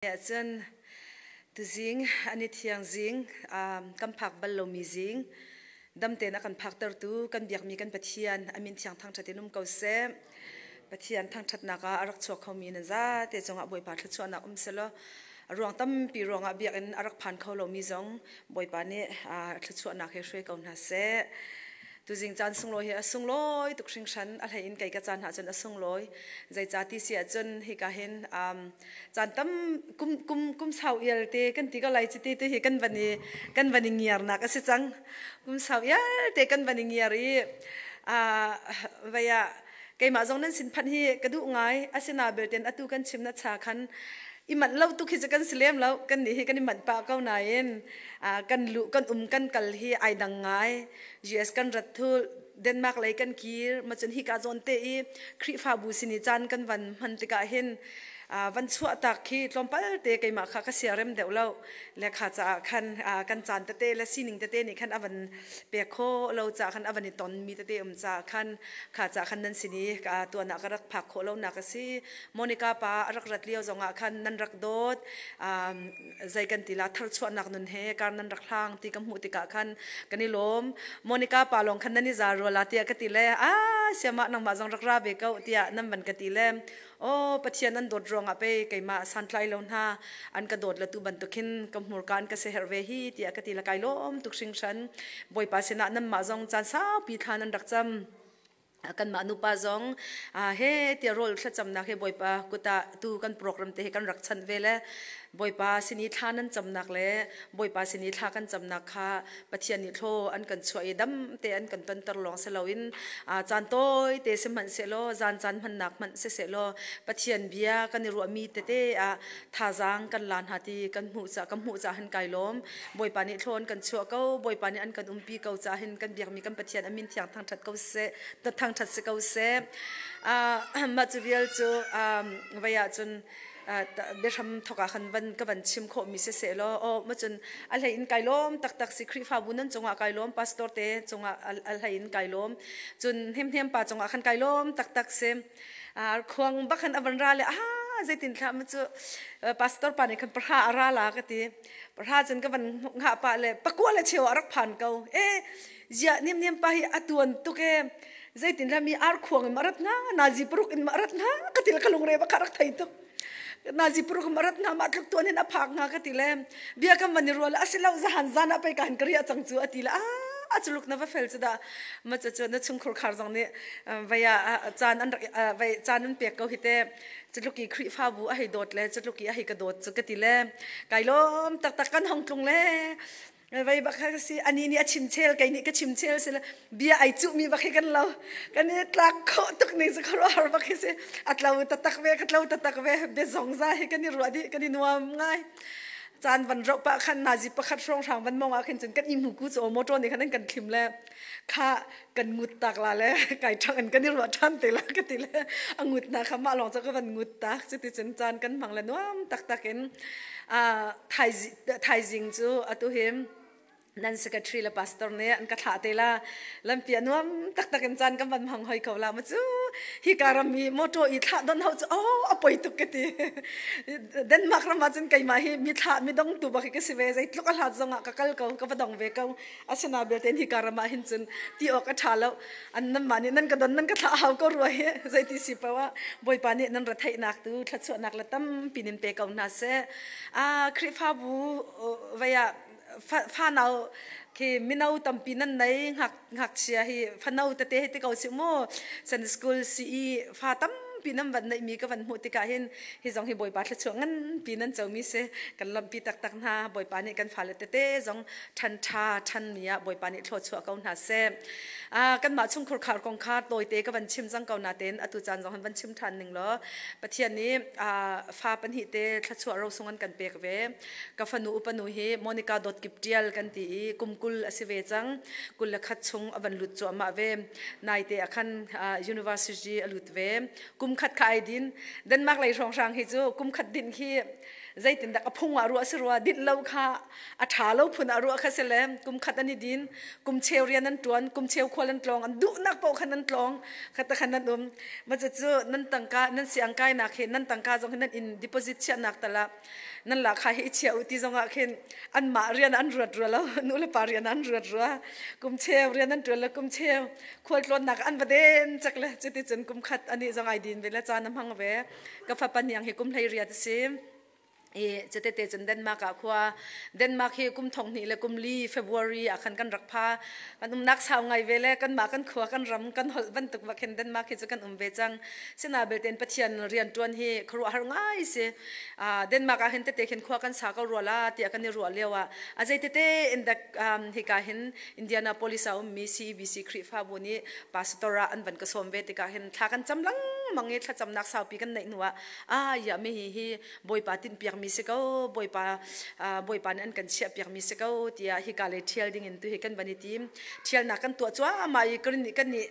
Ahcun tuzing an i thiang zing, kan phak bal lomi zing, dam tein a kan phaktertu kan biakmi kan Pathian a min thiang thangṭhat in um ko seh. Pathian thangṭhatnak ah a rak chuak khomi nan zate cungah Bawipa thluachuahnak um selaw a ruang tampi ruangah biakinn a rak phan kho lomi zong Bawipa nih thluachuahnak he hruai ko hna seh. Tuzing caan sunglawi hi a sunglawi tuk hringhran. A hlei in kei ka caan ahcun a sunglawi. Zeicah ti si ahcun hika hin caan tam kum kum kum sau ial te kan ti ko lai chiti ti hi kan van i kan van i ngiarnak a si cang. Kum sau ial te kan van i ngiar i vei ah keimah zong nan sin phanh hi ka duh ngai. Asina belten atu kan chim na cha khan i manh lo tuk hi cu kan si lem lo. Kan nih hi kan i manh pah ko nain kan luh kan um kan kal hi ai dang ngai. US kan rat thul Denmark lei kan kir macun hika zawn te i Khrihfabu sin i caan kan van hman tikah hin van chuah tak khi tlawmpal te keimah kha ka siarem deuh lo le kha caah khan kan caan tete le sining tete nih khan a van pek kho lo caah khan a van i ton mi tete um caah khan kha caah khan nan sin i tuan ah ka rak phak khawh lo nak a si. Monica pa a rak rat lio zongah khan nan rak dawt, zei kan ti la, tharchuahnak nun he kar nan rak hlang ti ka hmuh tikah khan kan i lawm. Monica pa lawng khan nan i za rua la tiah ka ti le, a siamah nangmah zong rak ra ve ko tiah nan van ka ti le, oh, Pathian an dawt ruangah pei keimah santlai lo hna an ka dawt le tu bantuk hin ka hmurka an ka seherh ve hi tiah ka ti le kai lawm tuk hringhran. Bawipa sinah nanmah zong caan saupi thla nan rak cam. Kanmah nupa zong he tiah rawl thlacamnak he Bawipa kut ah tu kan program te hi kan rak chanh ve le Bawipa sin i thla nan camnak le Bawipa sin i thla kan camnak kha Pathian nih thlaw an kan chuah i dam te an kan tonter lawng si loin caan tawi te sihmanhsehlaw zan caan hmannak hmanh siseh law Pathian bia kan i ruahmi tete ah thazaang kan la hna ti kan hmuh ca ka hmuh ca hin kai lawm. Bawipa nih thlaw an kan chuah ko. Bawipa nih an kan umpi ko ca hin kan biakmi kan Pathian a min thiang thangṭhat ko seh, thangṭhat si ko seh. Mah cu vial cu vei ah cun biahram thok ah khan van ka van chim khawhmi si seh law, aw ma cun a hlei in kai lawm taktak si. Khrihfabu nan cungah kai lawm, pastor te cungah a hlei in kai lawm, cun hnemhnem pa cungah khan kai lawm taktak si. Khuang bak khan a van ra le, ah, zeitin thlah ma cu pastor pa nih khan pahra a ra la ka ti. Pahra cun ka van hngah pah le pakua le cheu a rak phan ko e. Ziah, niam pa hi a tuan tuk e, zeitin ram i ar khuang in ma rat na nazi paruk in ma rat na ka ti le ka lungre ba kha rak thei tuk. Nazi paruk ma rat na ma tluk tuan in a phak nga ka ti le bia kam van i rual asilo zahan zan ah pei ka han ka ria cang cu a ti le, a a culuk na va fel cu dah ma cu cu na chungkhur khar zong nih vei ah caan an rak vei caan an pek ko hi te. Cutluk i Khrihfabu a hei dawt le cutluk i a hei ka dawt cu ka ti le kai lawm taktak. Kan hong tlung le vei bak kha si, ani nih a chim chel, kei nih ka chim chel si le bia ai cuhmi bak hi kan lo. Kan i tlak khawh tuk ning cu khuaruahhar bak hi si. A tlo taktak ve, ka tlo taktak ve. Bia zong za hi kan i ruah dih, kan i nuam ngai. Caan van roh pah khan nazi pakhat hrawnghrang van mong ah khin cun kan i hmu ku cu motor nih khan an kan thlim le kha kan ngut tak la le kai ṭhang in kan i ruah ṭhan te la ka ti le a ngut na kha mah lawng cu ka van ngut tak. Cuti cun caan kan hmang le nuam taktak in thaizing cu atu hi nan secretary le pastor nih an ka thlah te la. Lampi a nuam taktak in caan kan van hmang hoi ko la ma cu. Hi ka ram i motor i thlah don ho cu, oh, a poi tuk ka ti. Denmark ram ah cun keimah hi mi thlah mi dong tu bak hi ka si ve. Zeitluk a hlat zong ah ka kal ko, ka va dong ve ko. Asina belte hi ka ram ah hin cun ti awk a ṭha lo. An nan mah nih nan ka don, nan ka thlah hau ko rua hi. Zeiti si poah Bawipa nih nan retheihnak tu thluachuahnak le tampi nin pe ko hna seh. A Khrihfabu vei ah fanau khi mino tampi nan nei, ngak ngakchia hi fano tete hi ti ko si mu. San school CE fa tampi nan van neih mi ka van hmuh tikah hin hi zong hi Bawipa thluachuah nganpi nan comi si. Kan lawmhpi taktak hna. Bawipa nih kan fale tete zong ṭhan ṭha ṭhan mi ah Bawipa nih thluachuah ko hna seh. Kanmah chungkhur khar kong kha tawite ka van chim cang ko natein atu caan zong han van chim ṭhan ning law, Pathian nih fa pahnih te thluachuah rosung an kan pek ve. Ka fanu upanu hi Monica Dawt Kip Ṭial kan ti i kum 20 a si ve cang. 21 chung a van lut cuahmah ve. Naite ah khan university a lut ve. Kum khat kha ai din. Denmark lei hrawnghrang hi cu kum khat din khi. Zeitindah a phung ah ruah si rua dinh lo kha a ṭha lo phun ah ruah kha si le kum khat an i din, kum cheu rian an ṭuan, kum cheu khual an tlawng, an duhnak paoh khan an tlawng, khata khan an um. Ma cu nan tangka nan siang kainak hi nan tangka zong hi nan inn deposit chiahnak tal ah nan lahkhah hi i chia u ti zongah khin anmah rian an ruat rua lo, nu le pa rian an ruat rua. Kum cheu rian an ṭuan le kum cheu khualtlawnnak an va den cak le cuticun kum khat anih zong ai din ve le caan a hmang ve. Ka fapa hniang hi kum 18 a si. I cutete cun Denmark ah khua Denmark hi kum thong hnih le kum li February ah khan kan rak pha. Kan umnak sau ngai ve le kanmah kan khua kan ram kan holh bantuk bak hin Denmark hi cu kan um ve cang. Sina belte Pathian rianṭuan hi khuaruahhar ngai si. Denmark ah hin tete khin khua kan sa ko rua la tiah kan i ruah lio ah a zei tete in dak hika hin Indianapolis ah ummi CEBC Khrihfabu nih pastor ah an van ka sawm ve tikah hin thla kan cam lengmang i thlacamnak saupi kan neih hnu ah ah ya mi hi hi Bawipa tinhpiakmi si ko Bawipa Bawipa nih an kan chiahpiakmi si ko tiah hika lei ṭhial ding in tu hi kan van i tim. Ṭhialnak kan tuah cuahmah i green kan nih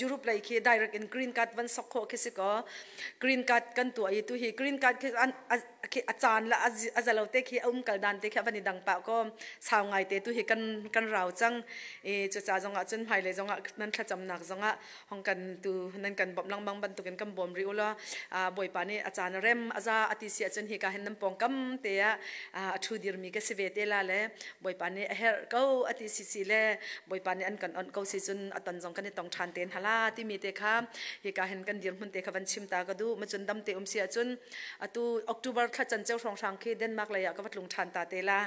Europe lei khi direct in green card van sok khawh khi si ko. Green card kan tuah i tu hi green card khi khi a caan le a zalo te khi a um kal dan te khi a van i dang pah ko. Sau ngai te tu hi kan kan rau cang. I cucaah zongah cun hmailei zongah nan thlacamnak zongah hong kan tu nan kan bawmh lengmang bantukin kan bawm rih u law Bawipa nih a caan a rem a za a ti si ahcun hika hin nan pawngkam te ah a ṭhu dirmi ka si ve te la le Bawipa nih a herh ko a ti si si le Bawipa nih an kan onh ko si cun a ton zong kan i tong ṭhan te hna la timi te kha hika hin kan dirhmun te kha van chim ta ka duh. Macun dam te um si ahcun atu October thla canceo hrawnghrang khi Denmark lei ah ka va tlung ṭhan ta te la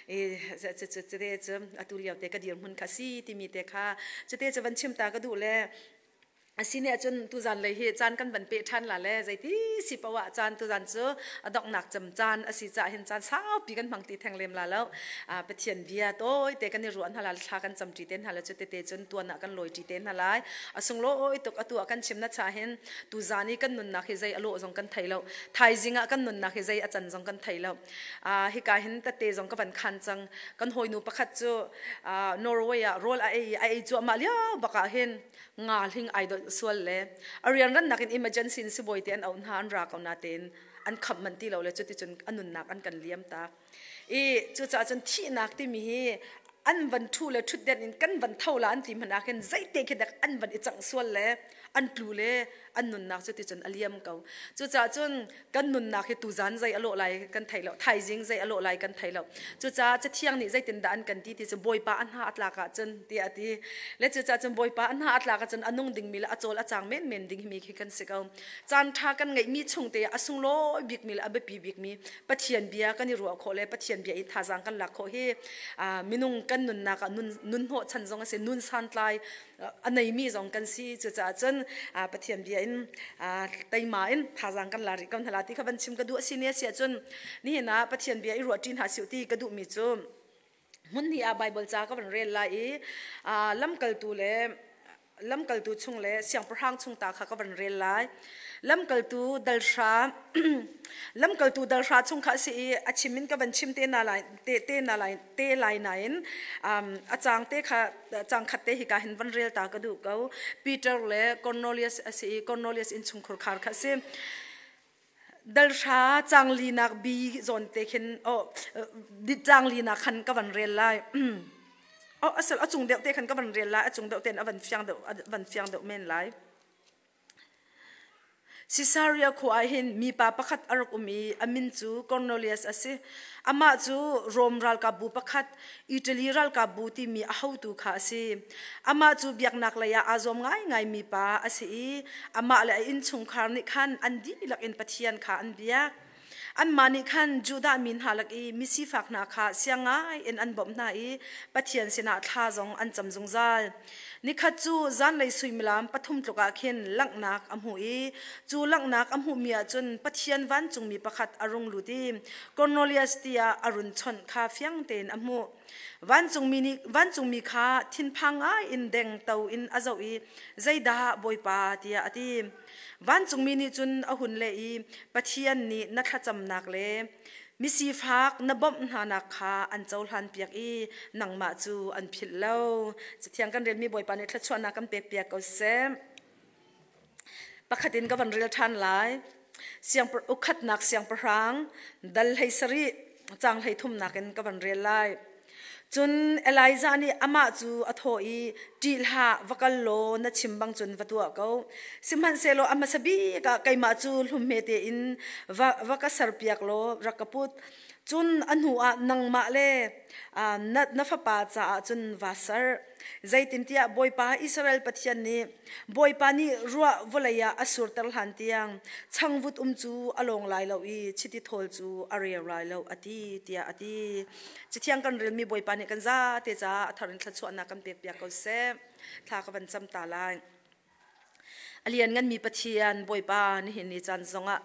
i cute cu atu lio te ka dirhmun kha si timi te kha cute cu van chim ta ka duh le asine ahcun tuzan lei hi caan kan van pe ṭhan la le zeiti si poah caan tuzan cu a donghnak cem caan a si caah hin caan saupi kan hmang ti theng lem la lo. Pathian bia tawi te kan i ruah hna la, thla kan cam ṭi te hna la, cu tete cun tuan ah kan lawi ṭi te hna lai. A sunglawi tuk. Atu ah kan chim na cha hin tuzan i kan nunnak hi zei a lawh zong kan thei lo, thaizing ah kan nunnak hi zei a can zong kan thei lo. Hika hin tette zong ka van khan cang. Kan hawinu pakhat cu Norway ah rawl a ei a ei cuahmah lio bak ah hin nga hling ai dolh sual le a rianrannak in emergency in sibawi te an auh hna, an ra ko natein an khamh manh ti lo le cuticun a nunnak an kan liam tak. I cucaah cun thihnak timi hi an van ṭhu le ṭhutden in kan van tho la an ti hmanh ah khin zeite khi dek an van i cangh sual le an tlu le an nunnak cu ticun a liam ko. Cucaah cun kan nunnak hi tuzan zei a lawh lai kan thei lo, thaizing zei a lawh lai kan thei lo. Cucaah Cathiang nih zeitindah an kan ti ti cu Bawipa a hna a tlak ahcun tiah a ti. Le cucaah cun Bawipa a hna a tlak ahcun a nung dingmi le a cawl a cang menmen dingmi khi kan si ko. Caan ṭha kan ngeihmi chung te ah a sunglawi bikmi le a biapi bikmi Pathian bia kan i ruah khawh le Pathian bia i thazaang kan lak khawh hi minung kan nunnak ah nun nun hnawhchan zong a si, nun santlai a neimi zong kan si. Cucaah cun Pathian bia in teima in thazaang kan la rih ko hna la ti kha van chim ka duh. A si ne a si ahcun nihin ah Pathian bia i ruah ṭi hna sih ti ka duhmi cu hmun hnih ah Baibal ca ka van rel lai i lamkaltu le lamkaltu chung le siangpahrang chung ta kha ka van rel lai. Lamkaltu dalhra lamkaltu dalhra chung kha a si i a chim in ka van chim te na lai te te na lai te lai nain a cang te kha cang khat te hi ka hin van rel ta ka duh ko. Peter le Cornelius a si i Cornelius innchungkhur khar kha a si. Dalhra cang linak bi zawn te khin oh cang linak khan ka van rel lai. Oh asal a cung deuh te khan ka van rel lai, a cung deuh ten a van fiang deuh, a van fiang deuh men lai. Sisaria khua ah hin mipa pakhat a rak um i a min cu Cornelius a si. Amah cu Rom ralkapbu pakhat, Italy ralkapbu timi a hotu kha a si. Amah cu biaknak lei ah aa zuam ngaingaimi pa a si i amah le a innchungkhar nih khan an dihlak in Pathian kha an biak. Anmah nih khan Judah mi hna lak i misifak hna kha siang ngai in an bawmh hna i Pathian sinah thla zong an cam zungzal. Nikhat cu zanlei suimilam pathum tluk ah khin langhnak a hmuh i cu langhnak a hmuhmi ah cun Pathian vancungmi pakhat a rung lut i Kornelias tiah a run chawnh kha fiang tein a hmuh. Vancungmi nih vancungmi kha thinphang ngai in deng to in a zoh i zeidah Bawipa tiah a ti. Vancungmi nih cun a hun leh i Pathian nih na thlacamnak le misifak na bawmh hnanak kha an cohlanpiak i nangmah cu an philh lo. Cathiang kan relmi Bawipa nih thluachuahnak kan pekpiak ko seh. Pakhat in ka van rel ṭhan lai. Siangpar ukhatnak siangpahrang dal hlei sarih cang hlei thumnak in ka van rel lai. Cun Elijah nih amah cu a thawh i, Ṭih hlah, va kal law na chim bang cun va tuah ko. Sihmanhsehlaw a hmasa bik ah keimah cu hlum hmete in va, va ka serpiak law rak ka put. Cun a hnuah nangmah le na, na fapa caah cun vaa ser. Zeitintiah Bawipa Israel Pathian nih Bawipa nih ruah vawlei ah a surter hlan tiang changvut um cu a lawng lai lo i chiti thawl cu a reu lai lo a ti tiah a ti. Cathiang kan relmi Bawipa nih kan zate caah a thar in thluachuahnak kan pekpiak ko seh. Thla ka van cam ta lai. A liannganmi Pathian Bawipa nihin ni caan zongah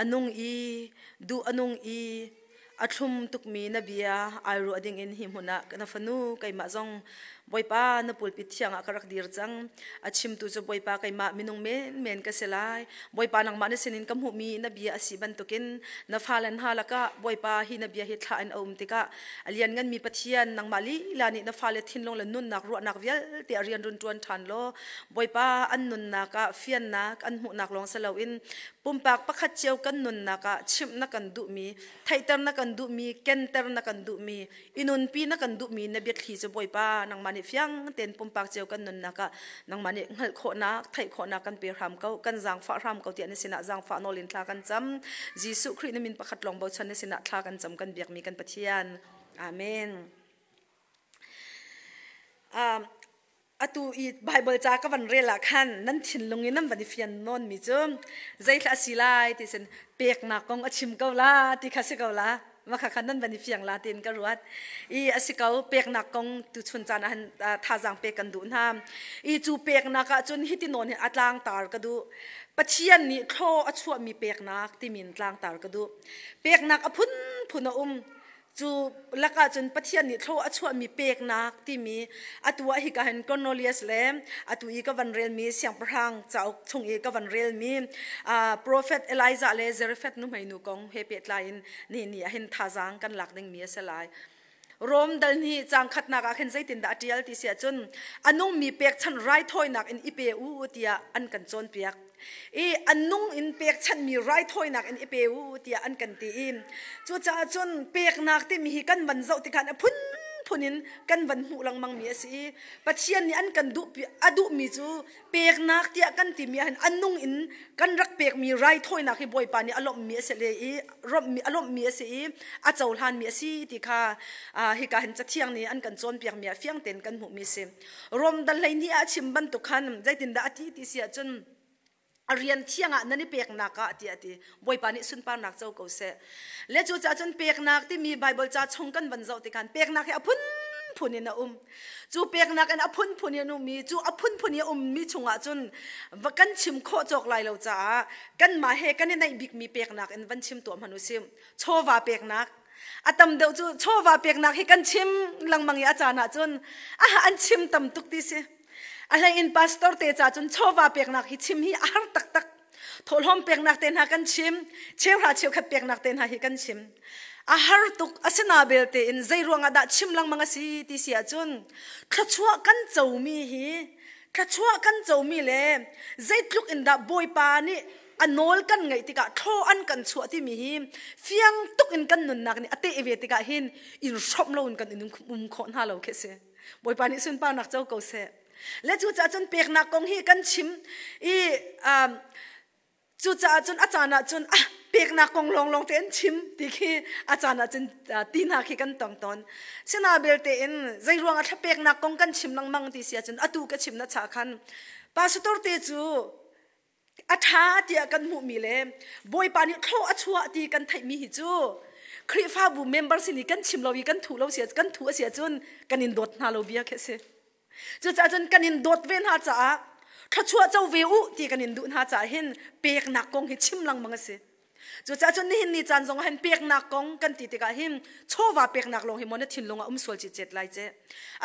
a nung i duh a nung i a thlum tukmi na bia ai ruah dingin hi hmun ah na fanu keimah zong Bawipa na pulpit thiang ah ka rak dir cang. A chimtu cu Bawipa keimah minung menmen ka si lai. Bawipa nangmah na sinin ka hmuhmi na bia a si bantukin na fale hna lakah Bawipa hi na bia hi thlah in a um tikah a liannganmi Pathian nangmah lila nih na fale thinlung le nunnak ruahnak vialte a rian run ṭuan ṭhan law Bawipa an nunnak ah fiannak an hmuhnak lawng si loin pumpak pakhat cio kan nunnak ah chimh na kan duhmi theihter na kan duhmi kenter na kan duhmi i nunpi na kan duhmi na biathli cu Bawipa nangmah nih fiang tein pumpak cio kan nunnak ah nangmah nih hngalh khawhnak theih khawhnak kan pe hram ko kan zaangfah hram ko tiah na sinah zaangfah nawl in thla kan cam. Jesuh Khrih na min pakhat lawng bochan na sinah thla kan cam kan biakmi kan Pathian. Amen. Um, atu i Bible ca ka van rel ah khan nan thinlung in nan van i fian nawnmi cu zeithla a si lai ti sin peknak kong a chim ko la ti kha si ko la ma kha khan nan van i fiang la tiin ka ruat i a si ko peknak kong tu chun caan ah han thazaang pek kan duh hna i cu peknak ah cun hiti nawn hin a tlangtar ka duh Pathian nih thlaw a chuahmi peknak timin tlangtar ka duh peknak a phunphun a um Cu lakah cun Pathian nih thlaw a chuahmi peknak timi atu ah hika hin Cornelius le atu i ka van relmi siangpahrang cauk chung i ka van relmi prophet Elijah le Zarephath nuhmeinu kong he pehtlai in nihin ni ah hin thazaang kan lak dingmi a si lai. Rom dal hnih caang khatnak ah khin zeitindah a ṭial ti si ahcun a nungmi pekchanh raithawinak in i pe u tiah an kan cawnpiak. I an nung in pekchanhmi raithawinak in i pe u tiah an kan ti i cucaah cun peknak timi hi kan van zoh tikhan a phunphun in kan van hmuh lengmang mi a si i Pathian nih an kan duh a duhmi cu peknak tiah kan timi ahhin a nung in kan rak pekmi raithawinak hi Bawipa nih a lawmhmi a si le i a lawmhmi a si i a cohlanmi a si ti kha hika hin cathiang nih an kan cawnpiakmi ah fiang tein kan hmuhmi a si. Rom dal 12 ah a chim bantuk khan zeitindah a ti ti si ahcun a rian thiang ah nan i peknak ah tiah a ti. Bawipa nih sunparnak co ko seh. Le cu caah cun peknak timi Bible ca chung kan van zoh tikhan peknak hi a phunphun in a um. Cu peknak in a phunphun in um i cu a phunphun i a ummi chungah cun va kan chim khawh cawk lai lo caah kanmah he kan i naih bikmi peknak in van chim tuah hmanh u sih. Chawva peknak a tam deuh cu chawva peknak hi kan chim lengmang i a caan ah cun aha an chim tam tuk ti si a hlei in pastor te ca cun chawva peknak hi chim hi a har taktak thawhlawm peknak te hna kan chim cheuhra cheukhat peknak te hna hi kan chim a har tuk asina belte in zei ruangah dah chim lengmang a si ti si ahcun thluachuah kan comi hi thluachuah kan comi le zeitluk in dah bawipa nih a nawl kan ngaih tikah thlaw an kan chuah timi hi fiang tuk in kan nunnak nih a teh ve tikah hin in hrawmh lo in kan in um khawh hna lo khi si bawipa nih sunparnak co ko seh le cucaah cun peknak kong hi kan chim i cucaah cun a caan ah cun ah peknak kong lawnglawng te an chim ti khi a caan ah cun ti hna khi kan tong tawn sina belte in zei ruang ah thla peknak kong kan chim lengmang ti si ahcun atu ka chim na cha khan pastor te cu a ṭha tiah kan hmuhmi le Bawipa nih thlaw a chuah ti kan theihmi hi cu Khrihfabu member sin i kan chim lo i kan thu lo si kan thu a si ahcun kan in dawt hna lo bia khi a si. Cucaah cun kan in dawt ve hna caah thluachuah co ve u ti kan in duh hna caah hin peknak kong hi chim lengmang a si. Cucaah cun nihin ni caan zong ah hin peknak kong kan ti tikah hin chawva peknak lawng hi maw na thinlung ah um sual citcet lai ce.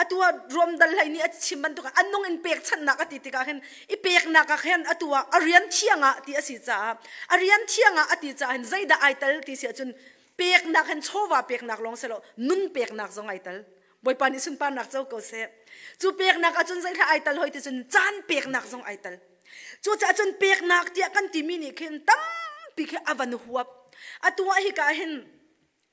Atu ah ruamdal hlei nih a chim bantuk ah anung in pekchanhnak a ti tikah hin i peknak ah khan atu ah a rian thiang ah ti a si caah a rian thiang ah a ti caah hin zeidah ai tel ti si ahcun peknak hin chawva peknak lawng si lo nun peknak zong ai tel. Bawipa nih sunparnak co ko seh. Cu peknak ahcun zeihlah ai tel hoi ti cun caan peknak zong ai tel. Cucaah cun peknak tiah kan timi nih khin tampi pi khi a van huap. Atu ah hika hin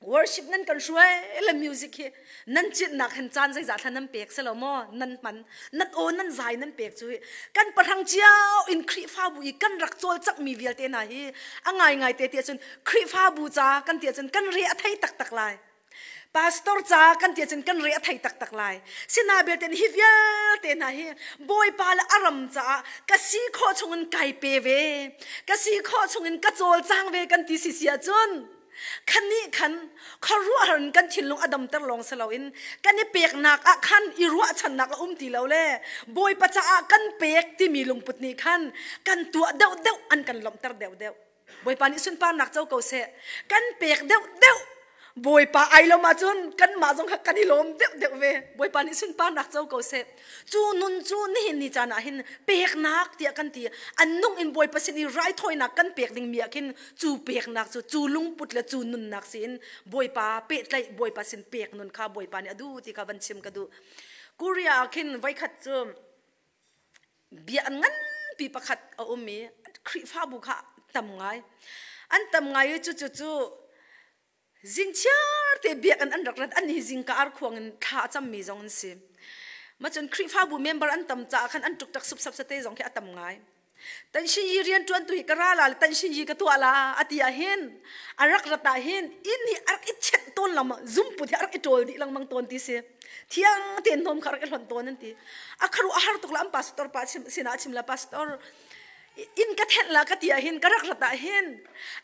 worship nan kan hruai le music hi nan citnak hin caan zeizah thla nan pek si lo maw nan hman nan aw nan zai nan pek cu hi kan pahrang cio in Khrihfabu i kan rak cawlcangh mi vialte hna hi a ngaingai te ti ahcun Khrihfabu ca kan ti ahcun kan re a thei taktak lai. Pastor ca kan ti ahcun kan re a thei taktak lai. Sina belte hi vialte hna hi Bawipa le a ram caah ka si khawh chungin kai pe ve, ka si khawh chungin ka cawlcang ve kan ti sisi ahcun khan nih khan khuaruahhar in kan thinlung a damter lawng si loin kan i peknak ah khan i ruahchannak a um ti lo le Bawipa caah kan pek timi lungput nih khan kan tuah deuhdeuh an kan lawmhter deuhdeuh. Bawipa nih sunparnak co ko seh. Kan pek deuh deuh. Bawipa ai lawm ahcun kanmah zong kha kan i lawm deuh deuh ve. Bawipa nih sunparnak co ko seh. Cu nun cu nihin ni caan ah hin peknak tiah kan ti. An nung in Bawipa sin i raithawinak kan pek dingmi ah khin cu peknak cu cu lungput le cu nunnak si in Bawipa pehtlaih Bawipa sin pek nun kha Bawipa nih a duh ti kha van chim ka duh. Korea ah khin voikhat cu bia nganpi pakhat a um i Khrihfabu kha tam ngai. An tam ngai i cucu cu zingchiar te biakinn an rak rat an hi zingka arkhuang in thla a cammi zong an si. Macun Khrihfabu member an tam caah khan an ṭukṭak supsap sate zong khi a tam ngai. Tanshin yi rian ṭuan tu hi ka ra la le tanshin yi ka tuah la a ti ah hin a rak rat ah hin inn hi a rak i chenh tawn lengmang zumput hi a rak i ṭawl dih lengmang tawn ti si. Thiang tein hnawm kha rak i hlonh tawn an ti. A kharu a har tuk la an pastor pa chim sinah a chim la pastor inn ka thenh la ka ti ah hin ka rak rat ah hin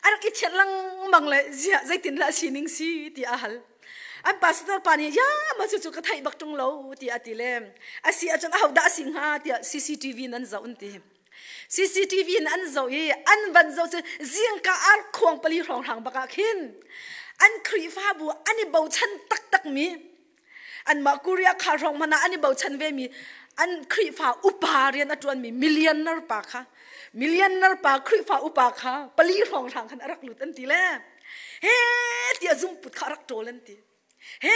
a rak i thianh lengmang le zia zeitin lah sining si ti a hal. An pastor pa nih ya ma cu cu ka theih bak ṭung lo ti a ti le a si ahcun aho dah a si hnga tiah CCTV in an zoh an ti. CCTV in an zoh i an van zoh cu zingka ar khuang pali hrawnghrang bak ah khin an Khrihfabu an i bochan taktakmi anmah Korea kha hrawng hmanh ah an i bochan vemi an Khrihfa upa rian a ṭuanmi millionaire pa kha millionaire pa Khrihfa upa kha pali hrawnghrang khan a rak lut an ti le he tiah zungput kha a rak ṭawl an ti. He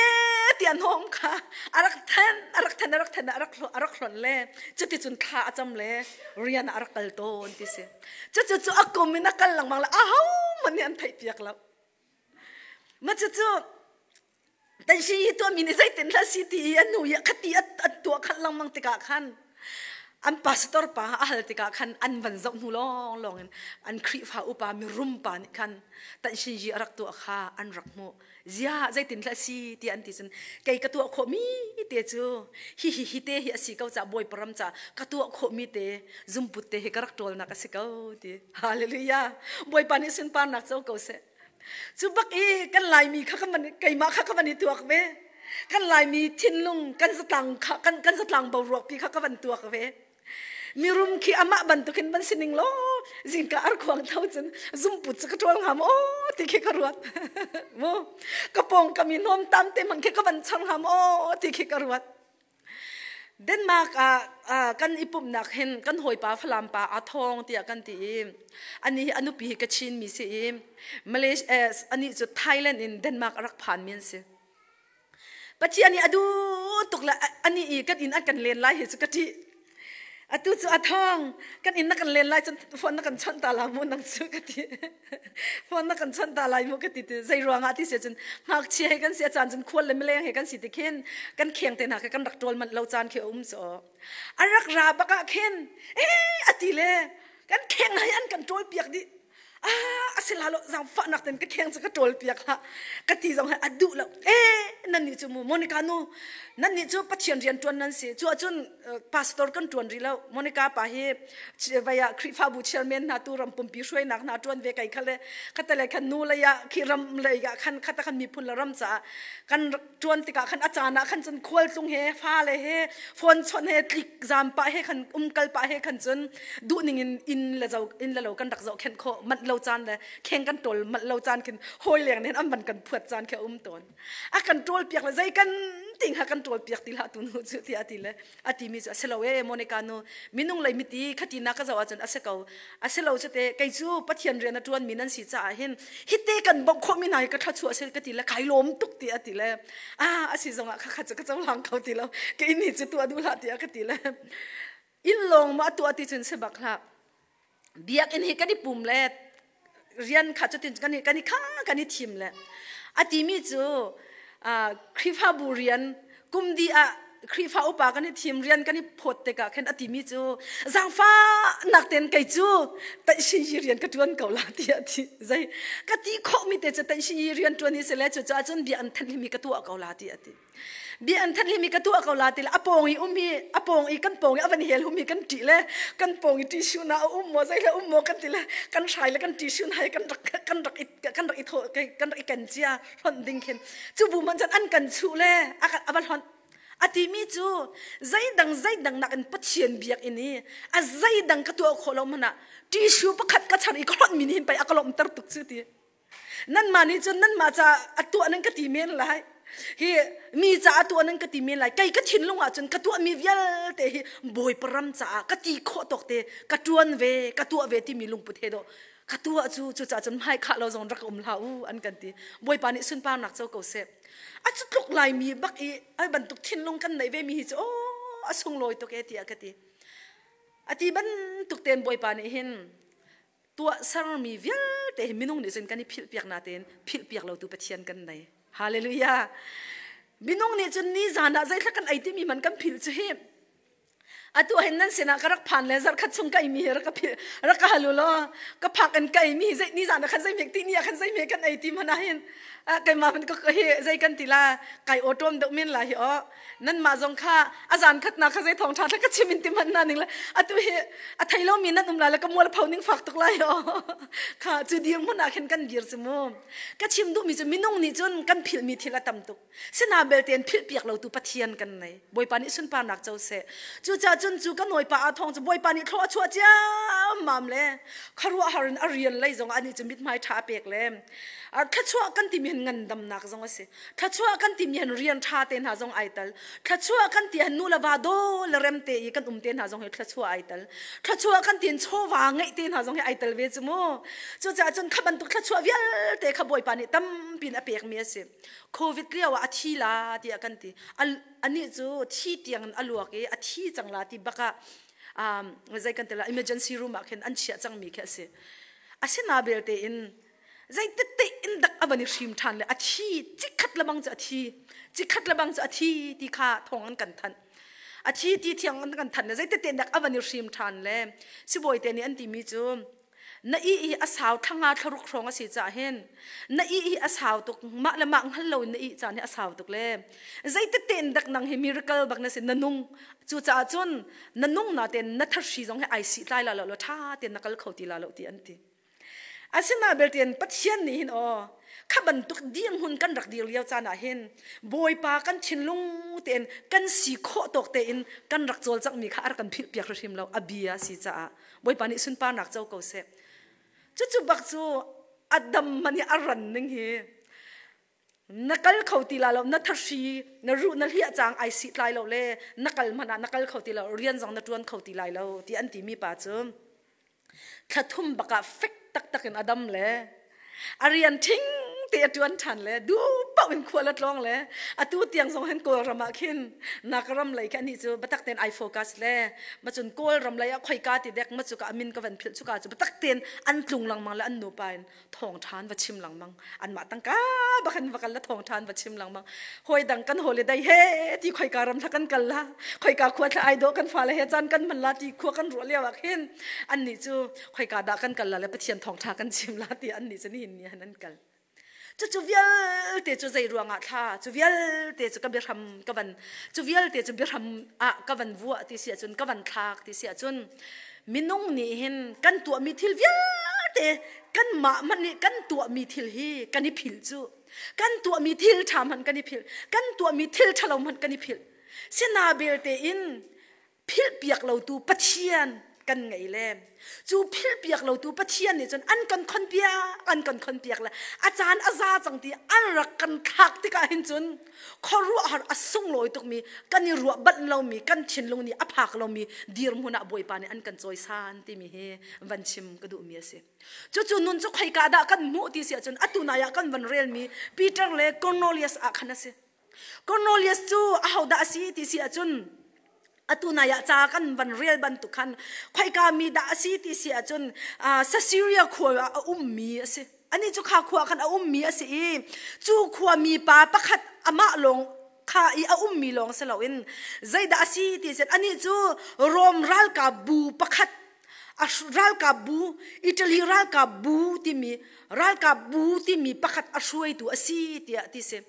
tiah hnawm kha a rak than a rak than a rak than a rak a rak hlonh le cuticun thla a cam le rian ah a rak kal tawn ti si. Cucu cu a kum in a kal lengmang le ahohmanh nih an theihpiak lo. Ma cucu Tanshi hi tuahmi nih zeitin hlah si ti i a nu i khati a tuah khan lengmang tikah khan an pastor pa a hal tikah khan an van zoh hnu lawnglawng in an Khrihfa upa mirum pa nih khan Tanshinji a rak tuah kha an rak hmuh. Ziah zeitin hlah si tiah an ti cun kei ka tuah khawhmi te cu hi hi hi te hi a si ko ca Bawipa ram ca ka tuah khawhmi te zumput te hi ka rak ṭawlnak a si ko ti. Hallelujah. Bawipa nih sunparnak co ko seh. Cu bak i kan Laimi kha kan van keimah kha ka van i tuak ve. Kan Laimi thinlung kan zatlang kha kan kan zatlang boruak pi kha ka van tuak ve. Mirum khi amah bantukin van sining law zingka arkhuang tho cun zumput cu ka ṭawl hnga maw ti khi ka ruat. Mu ka pawng ka mi hnawm tam te hmanh khi ka van char hnga maw ti khi ka ruat. Denmark ah kan i pumhnak hin kan hawipa Falam pa aa thawng tiah kan ti i anih hi a nupi hi Kachin mi si i Malaysia anih cu Thailand in Denmark a rak phan mi an si. Pathian nih a duh tuk le anih i kan inn an kan len lai hi cu ka ṭih. Atu cu a thawng kan inn na kan len lai cun phone na kan chawnh ta la mu nang cu ka ti. Phone na kan chawnh ta lai mu ka ti ti zei ruangah ti si cun ngakchia he kan si a caan cun khual le mileng he kan si ti khin kan kheng te hna kha kan rak ṭawl manh lo caan khi a um cu. A rak ra bak ah khin ee a ti le kan kheng hai an kan ṭawl piak dih. Ah a si la lo zaangfahnak ten ka kheng cu ka ṭawl piak hlah ka ti zong hi a duh lo. Eh nan nih cu mu Monica nu nan nih cu Pathian rian ṭuan nan si. Cu ahcun pastor kan ṭuan rih lo. Monica pa hi vai ah Khrihfabu chairman hna tu ram pumpi hruainak hna ṭuan ve kai kha le khatale khan nu lei ah khi ram lei ah khan khata khan miphun le ram caah kan ṭuan tikah khan a caan ah khan cun khualtlung he fale he phone chawnh he tlik zam pah he khan umkal pah he khan cun duhning in inn le zo inn le lo kan rak zohkhenh khawh manh lo caan le kheng kan ṭawl manh lo caan khin hawi leng nih an van kan phuat caan khi a um tawn a kan ṭawl piak le zei kan ting ha kan ṭawl piak ti hlah tu nu cu tiah a ti le a timi cu a si lo e Monica nu minung lei miti khati na ka zoh ahcun a si ko a si lo cu te kei cu Pathian rian a ṭuan mi nan si caah hin hite kan bawmh khawh mi hna hi ka thluachuah a si ka ti le kai lawm tuk ti a ti le ah a si zongah kha kha cu ka cohlang kho ti lo kei ni cu tuah duh hlah tiah ka ti le inn lawng ma tuah ti cun si bak hlah biakinn hi kan i pum le. Rian kha cutin kan i kan i kha kan i thim le a timi cu Khrihfabu rian kum di ah Khrihfa upa kan i thim, rian kan i phawt tikah khin a timi cu zaangfahnak ten kei cu taihsin hi rian ka ṭuan ko la tiah ti. Zei ka ti khawhmi te cu taihsin hi rian ṭuan hi si le cucaah cun bia an thanh mi ka tuah ko la ti a ti. Bia an thanh mi ka tuah ko la ti le a pawng i um hi, a pawng i kan pawng i a van hel hum hi kan ṭih le kan pawng i tissue na a um maw, zei le um maw kan ti le kan hrai le kan tissue na kan rak kan rak i kan rak i thaw kan rak i ken cia hlonh ding khin. Cu bu man cun an kan chuh le a va hlonh. A timi cu zeidang zeidang nakin Pathian biakinn i a zeidang ka tuah khawh lo hmanh ah tissue pakhat ka char i ka hlonh mi nih hin pei a ka lawmhter tuk cu ti. Nanmah nih cun nanmah ca a tuah nan ka ti men lai, hi mi ca a tuah nan ka ti men lai. Kei ka thinlung ah cun ka tuahmi vialte hi Bawipa ram caah ka ti khawh tawk te ka ṭuan ve, ka tuah ve timi lungput he dawh ka tuah cu. Cucaah cun hmai khah lo zong rak um hlah u an kan ti. Bawipa nih sunparnak co ko seh. A cu tluk Laimi bak i ai bantuk thinlung kan neih ve mi hi cu aw, a sunglawi tuk e tiah ka ti. A ti bantuk ten Bawipa nih hin tuah sermi vialte hi minung nih cun kan i philh piak natein philh piak lo tu Pathian kan nei. Hallelujah. Minung nih cun ni zan ah zeithla kan ei timi man kan philh cu hi. Atu hin nan sinah ka rak phan le zarkhat chung ka imi hi rak ka philh, rak ka halu law ka phak in ka imi zei ni zan ah khan zei mek ti ni ah khan zei me kan ei ti mana hin keimah man ka hi zei kan ti la kai awtom deuh men la hi o. Nanmah zong kha a zan khatnak kha zei thawng ṭha ka chim in ti hmanh na ning le atu hi a thei lomi nan um lai le ka mual pho ning fak tuk lai o. Kha cu dir hmun ah khin kan dir cu mu. Ka chim duhmi cu minung nih cun kan philhmi thil a tam tuk. Sina belte in philh piak lo tu Pathian kan nei. Bawipa nih sunparnak co seh. Cucaah cun cu ka nawipa a thawng cu Bawipa nih thlawh a chuah ciammam le khuaruahhar in a rian lei zong anih cu mithmai ṭha a pek le thluachuah kan timi hin ngandamnak zong a si. Thluachuah kan timi hin rian ṭha te hna zong ai tal. Thluachuah kan ti hin nu le va daw le rem te i kan um te hna zong hi thluachuah ai tal. Thluachuah kan ti hin chawva ngeih te hna zong hi ai tal ve cu mu. Cucaah cun kha bantuk thluachuah vialte kha Bawipa nih tampi in a pekmi a si. Covid lio ah a thi la tiah kan ti. Anih cu thi tiang in a luak i a thi cang la ti bak ah zei kan ti la, emergency room ah khin an chiah cangmi khi a si. Asina belte in zeitik in dak a van i hrim ṭhan le a thi cikhat lebang cu a thi, cikhat lebang cu a thi ti kha thawng an kan thanh. A thi ti thiang an kan thanh le zeitik in dak a van i hrim ṭhan le sibawi te nih an timi cu na i hi a sau, thla 5 thla 6 hrawng a si caah hin na i hi a sau tuk, mah le mah hngal lo in na ih caan hi a sau tuk le zeitik tein dak nang hi miracle bak na si, na nung. Cucaah cun na nung na ten na thahri zong hi ai sih tlai la lo lo, ṭha tein na kal kho ti la lo ti an ti. Asinain beltein Pathian nih hin aw, kha bantuk dirhmun kan rak dir lio caan ah hin Bawipa kan thinlung tein kan si khawh tawk tein kan rak cawlcanghmi kha a rak kan philhpiak hrimhrim lo. A bia si caah Bawipa nih sunparnak co ko seh. Cucu bak cu a dam man i a ran ning hi na kal kho ti la lo, na thahri na ruh na hliah cang, ai sih tlai lo le na kal hmanh ah na kal kho ti lo, rian zong na ṭuan kho ti lai lo ti an timi pa cu thla thum bak ah fek taktak in a dam le a rian ṭhing te a ṭuan ṭhan le duh paoh in khual a tlawng le atu tiang zong hin Kawlram ah khin Nakaram lei khi anih cu biatak tein ai focus le macun Kawlram lei ah khoika ti dek ma cuka a min ka van philh, cuka cu biatak tein an tlung lengmang le an nupa in thawngṭha an va chim lengmang. Anmah tangka bak in va kal le thawngṭha an va chim lengmang. Hawi dang kan holiday he ti khoika ram thla kan kal la, khoika khua thla ai dawh, kan fale he caan kan hman la ti khua kan ruah lio ah khin annih cu khoika dah kan kal la le Pathian thawngṭha kan chim la ti annih cu nihin ni han an kal. Cucu vialte cu zei ruangah thla cu vialte cu ka biahram ka van cu vialte cu biahram ah ka van vuah ti si ahcun, ka van thlak ti si ahcun, minung nih hin kan tuahmi thil vialte, kanmah hmanh nih kan tuahmi thil hi kan i philh cu. Kan tuahmi thil ṭha hmanh kan i philh, kan tuahmi thil ṭhalo hmanh kan i philh. Sina belte in philhpiak lotu Pathian kan ngei le cu philhpiak lotu Pathian nih cun an kan khonpiak, an kan khonpiak le a caan a za cang ti an rak kan thlak tikah hin cun khuaruahhar a sunglawi tukmi, kan i ruah banh lomi, kan thinlung nih a phak lomi dirhmun ah Bawipa nih an kan cawisan timi hi van chim ka duhmi a si. Cucu nun cu khoika dah kan hmuh ti si ahcun atu nai ah kan van relmi Peter le Cornelius ah khan a si. Cornelius cu ahodah a si ti si ahcun. Atu nai ah ca kan van rel bantuk khan khoika mi dah a si ti si ahcun Caesarea khua ah a ummi a si. Ani cu kha khua khan a ummi a si i cu khua mi pa pakhat amah lawng kha i a ummi lawng si loin zeidah a si ti si anih cu Rom ralkap bu pakhat ralkap bu Italy ralkap bu timi ralkap bu timi pakhat a hruaitu a si tiah ti si.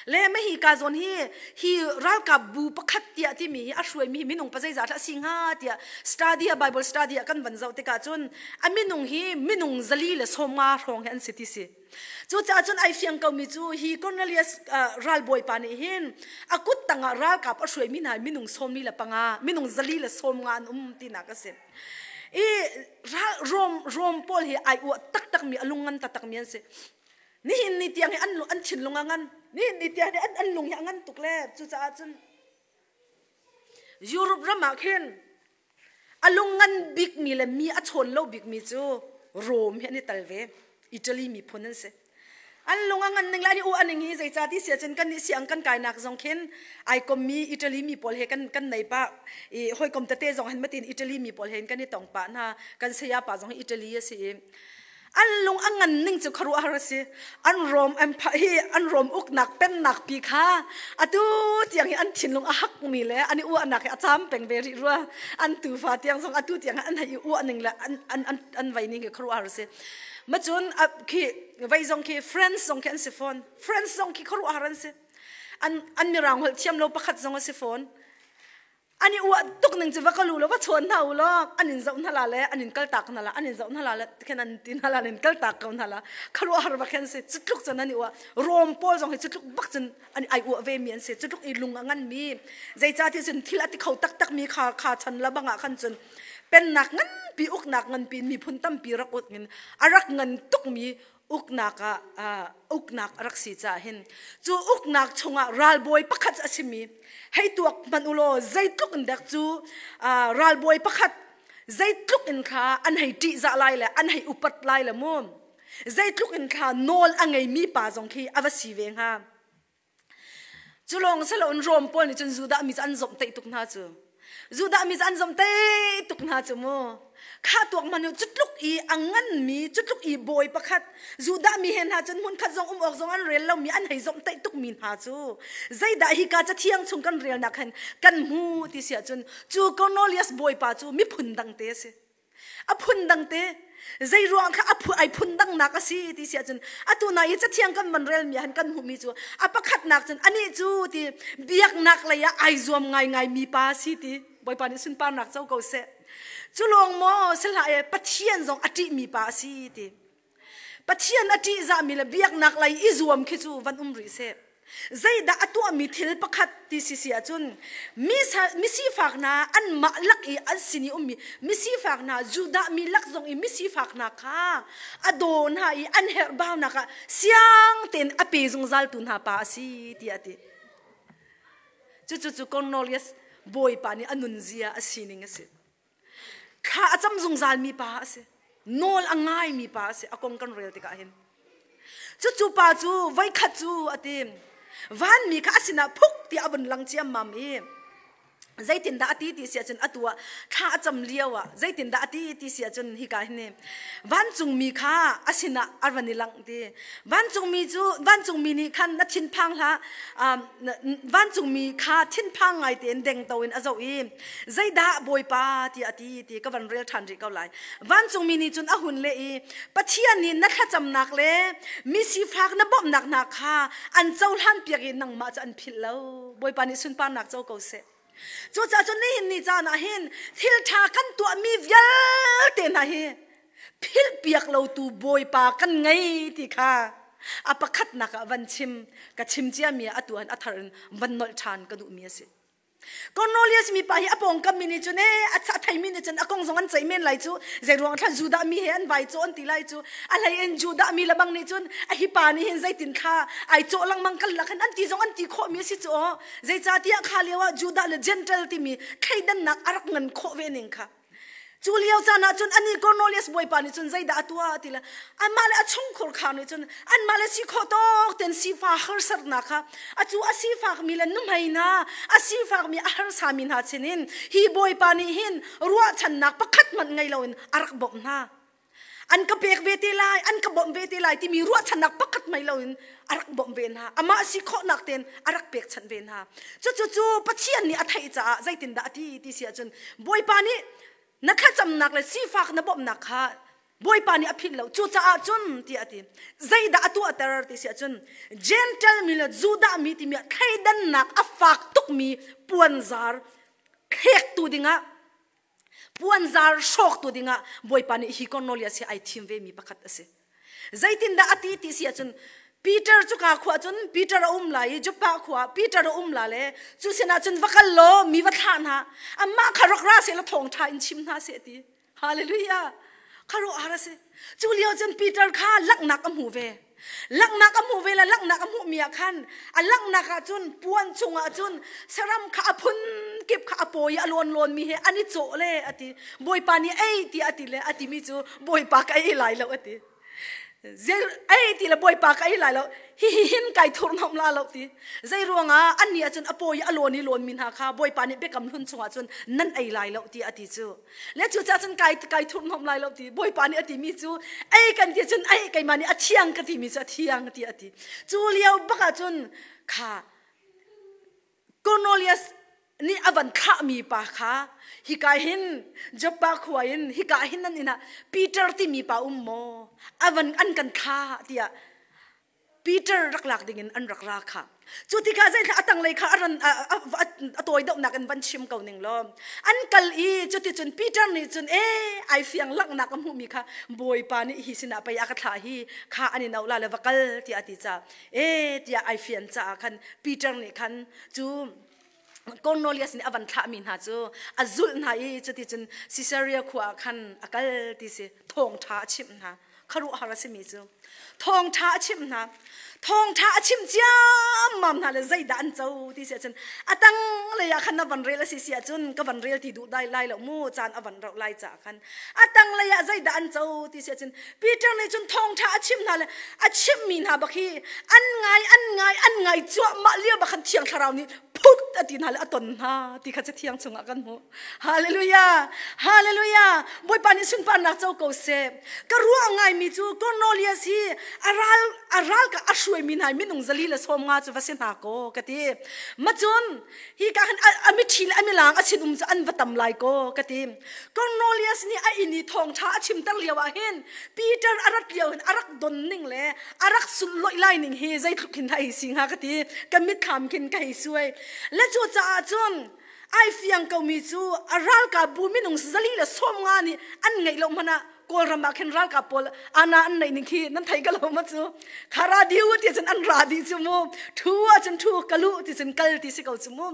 Le ma hi ka zawn hi hi ralkap bu pakhat tiah timi hi a hruaimi hi minung pa zeizah dah a si hnga tiah study Bible study ah kan van zoh tikah cun a minung hi minung 150 hrawng hi an si ti si. Cucaah cun ai fiang komi cu hi Cornelius ralbawi pa nih hin a kut tangah ralkap a hruaimi hna minung 45 minung 150 an um tinak a si. I Rom Rom pawl hi ai uah taktakmi a lung ngan taktakmi an si. Nihin ni tiang hi an an thinlung a ngan. Nihin ni tiang hi an an lung hi a ngan tuk le cucaah cun Europe ram ah khin a lung ngan bikmi le mi a chawn lo bikmi cu Rome hi an i tal ve. Italy miphun an si. An lung a ngan ning le an i uah ning hi zeicah ti si ahcun kan nih siang kan kainak zong khin ai kommi Italy mi pawl he kan kan nei pah i hawikom tete zong han matin Italy mi pawl he kan i tong pah hna. Kan saya pa zong hi Italy a si i An lung a ngan ning cu khuaruahhar a si. An Rom empire hi an Rom uknak pennak pi kha atu tiang hi an thinlung a hakmi le an i uahnak hi a caam peng ve rih rua. An tufa tiang zong atu tiang an hei i uah ning le an an an an vei ning hi khuaruahhar a si. Macun khi vei zong khi France zong khi an si fawn. France zong khi khuaruahhar an si. An an mirang holh thiam lo pakhat zong a si fawn. An i uah tuk ning cu va ka lu law va chawn hna u law an in zoh hna la le an in kaltak hna la an in zoh hna la le khin an ti hna la an in kaltak ko hna la khuaruahhar bak an si. Cutluk cun an i uah. Rom pawl zong hi cutluk bak cun an ai uah ve mi an si. Cutluk i lung a ngan mi zeicahtiah cun thil a ti kho taktak mi kha kha chan la bang ah khan cun pennak nganpi uknak nganpi miphun tampi rak uk in a rak ngan tuk mi uknak ah uknak a rak si caah hin cu uknak chungah ralbawi pakhat a simi hei tuak hmanh u law zeitluk in dek cu ralbawi pakhat zeitluk in kha an hei ṭihzah lai le an hei upat lai le mu zeitluk in kha nawl a ngeimi pa zong khi a va si ve hnga. Cu lawng si loin Rom pawl nih cun Judah mi cu an zomhtaih tuk hna cu. Judah mi cu an zomhtaih tuk hna cu mu. Kha tuak hmanh u cutluk i a nganmi, cutluk i bawi pakhat Judah mi he hna cun hmunkhat zong um awk zong an rel lomi an hei zomhtaih tukmi hna cu zeidah hika cathiang chung kan relnak hin kan hmu ti si ahcun cu Cornelius bawipa cu miphun dangte a si. A phun dangte zei ruang kha a phu ai phun dangnak a si ti si ahcun atu na i cathiang kan van relmi han kan hmuhmi cu a pakhatnak cun anih cu ti biaknak lei ah ai zuam ngaingai mi pa si ti Bawipa nih sunparnak co ko seh. Cu lawng maw si hlah e Pathian zong a ṭihmi pa a si ti. Pathian a ṭihzahmi le biaknak lei i zuam khi cu van um rih seh. Zeidah a tuahmi thil pakhat ti si si ahcun mi sifak hna anmah lak i an sin i ummi misifak hna Judah mi lak zong i misifak hna kha a daw hna i an herhbaunak ah siang tein a pe zungzaltu hna pa a si tiah a ti. Cucu cu Cornelius bawipa nih a nunzia a sining a si. Thla a cam zungzalmi pa a si. Nawl a ngaimi pa a si. A kong kan rel tikah hin. Cucu pa cu voikhat cu a ti. Vanmi kha a sinah phuk tiah a vun lang ciammam i zeitindah a ti ti si ahcun atu ah thla a cam lio ah zeitindah a ti ti si ahcun hika hin ni vancungmi kha a sinah a van i langh ti vancungmi cu vancungmi nih khan na thinphang hlah vancungmi kha thinphang ngai tein dengto in a zoh i Zeidah Bawipa tiah a ti ti ka van rel ṭhan rih ko lai. Vancungmi nih cun a hun leh i Pathian nih na thlacamnak le mi sifak na bawmhnak hna kha an cohlan piak i nangmah cu an philh lo. Bawipa nih sunparnak co ko seh. Cucaah cun nihin ni caan ah hin thil ṭha kan tuahmi vialte hna hi philhpiak lotu Bawipa kan ngei ti kha a pakhatnak ah van chim ka chim ciami ah atu ah a thar in van nolh ṭhan ka duhmi a si. Cornelius mipa hi a pawngkam mi nih cun ee a theimi nih cun a kong zong an ceih men lai cu. Zeiruang thla Judah mi he an vai cawh an ti lai cu. A hlei in Judah mi lebang nih cun a hi pa nih hin zeitin thla ai cawh lengmang kan lak hin an ti zong an ti khawh mi a si cu aw. Zeicahtiah kha lio ah Judah le Gentile timi thleidannak a rak ngan khawh ve ning kha. Cu lio caan ah cun anih Cornelius bawipa nih cun zeidah a tuah ti le anmah le a chungkhur khar nih cun anmah le si khawh tawk ten sifa harsatnak kha acu a sifakmi le nuhmei hna a sifakmi a harsami hna sinin hi bawipa nih hin ruahchannak pakhat hmanh ngei loin a rak bawmh hna. An ka pek ve te lai, an ka bawmh ve te lai timi ruahchannak pakhat hmai loin a rak bawmh ve hna. Amah si khawhnak tein a rak pekchanh ve hna. Cucu cu Pathian nih a theih caah zeitindah a ti ti si ahcun Bawipa nih na thlacamnak le sifak na bawmhnak kha Bawipa nih a philh lo. Cucaah cun tiah a ti. Zeidah a tuahter ti si ahcun Gentle mi le Judah mi timi ah thleidannak a fak tukmi puanzar thlektu dingah puanzar hrawktu dingah Bawipa nih hi Cornelius hi ai thim ve mi pakhat a si. Zeitindah a ti ti si ahcun Peter cu ka khua cun Peter a um lai i Joppa khua Peter a um la le cu sinah cun va kal law mi va thlah hna amah kha rak ra seh law thawngṭha in chim hna seh ti hallelujah khuaruahhar a si cu lio cun Peter kha langhnak a hmu ve Langhnak a hmuh ve le langhnak a hmuhmi ah khan a langhnak ah cun puan chungah cun saram kha a phun kip kha a pawi i a lawn lawnmi he an i cawh le a ti. Bawipa nih ei tiah a ti le a timi cu Bawipa ka ei lai lo a ti. Ei ti le Bawipa ka ei lai lo hihi hin kai thurhnomh la lo ti. Zei ruangah annih ah cun a pawi i a lawn i lawnmi hna kha Bawipa nih biakam hlun chungah cun nan ei lai lo tiah a ti cu. Le cucaah cun kai kai thurhnomh lai lo ti Bawipa nih a timi cu ei kan ti cun ei keimah nih a thiang ka timi cu a thiang ti a ti. Cu lio bak ah cun kha Cornelius nih a van thlahmi pa kha hika hin Joppa khua in hika hin nan inn ah Peter timi pa um maw a van an kan thlah tiah Peter rak lak dingin an rak ra kha. Cu tikah zeithla a tanglei kha a ran a tawi deuhnak in van chim ko ning law an kal i cuticun Peter nih cun e ai fiang langhnak a hmuhmi kha Bawipa nih hi sinah pei a ka thlah hi kha an in auh la le va kal tiah a ti ca e tiah ai fian caah khan Peter nih khan cu Cornelius nih a van thlahmi hna cu a zulh hna i cuticun Caesarea khua ah khan a kal ti si thawngṭha a chimh hna khuaruahhar a simi cu thawngṭha a chimh hna thawngṭha a chimh ciammam hna le zeidah an co ti si ahcun a tang lei ah khan na van rel a si si ahcun ka van rel ti duh dai lai lo mu caan a van rauh lai caah khan a tang lei ah zeidah an co ti si ahcun Peter nih cun thawngṭha a chimh hna le a chimhmi hna bak hi an ngai an ngai an ngai cuahmah lio bak khan Thiang Thlarau nih phut a ti hna le a ton hna ti kha Cathiang chungah kan hmuh. Hallelujah! Hallelujah! Bawipa nih sunparnak co ko seh. Ka ruah ngaimi cu Cornelius hi a ral a ral ka a hruaimi hna minung 150 cu va si hna kaw ka ti. Macun hi ka khan a mithi le a milang a sinum cu an va tam lai kaw ka ti. Cornelius nih a inn i thawngṭha a chimter lio ah hin Peter a rat lio hin a rak don ning le a rak sulloih lai ning hi zeitluk hin hei si hnga ka ti. Ka mitthlam khin ka hei suai. Le cu caah cun ai fiang komi cu a ralkapbu minung 150 nih an ngeih lo hmanh ah Kawlram ah khin ralkap pawl ana an neih ning khi nan thei ka lo ma cu kha radio ti cun an ra di cu mu thu ah cun thu kalu ti cun kal ti si ko cu mu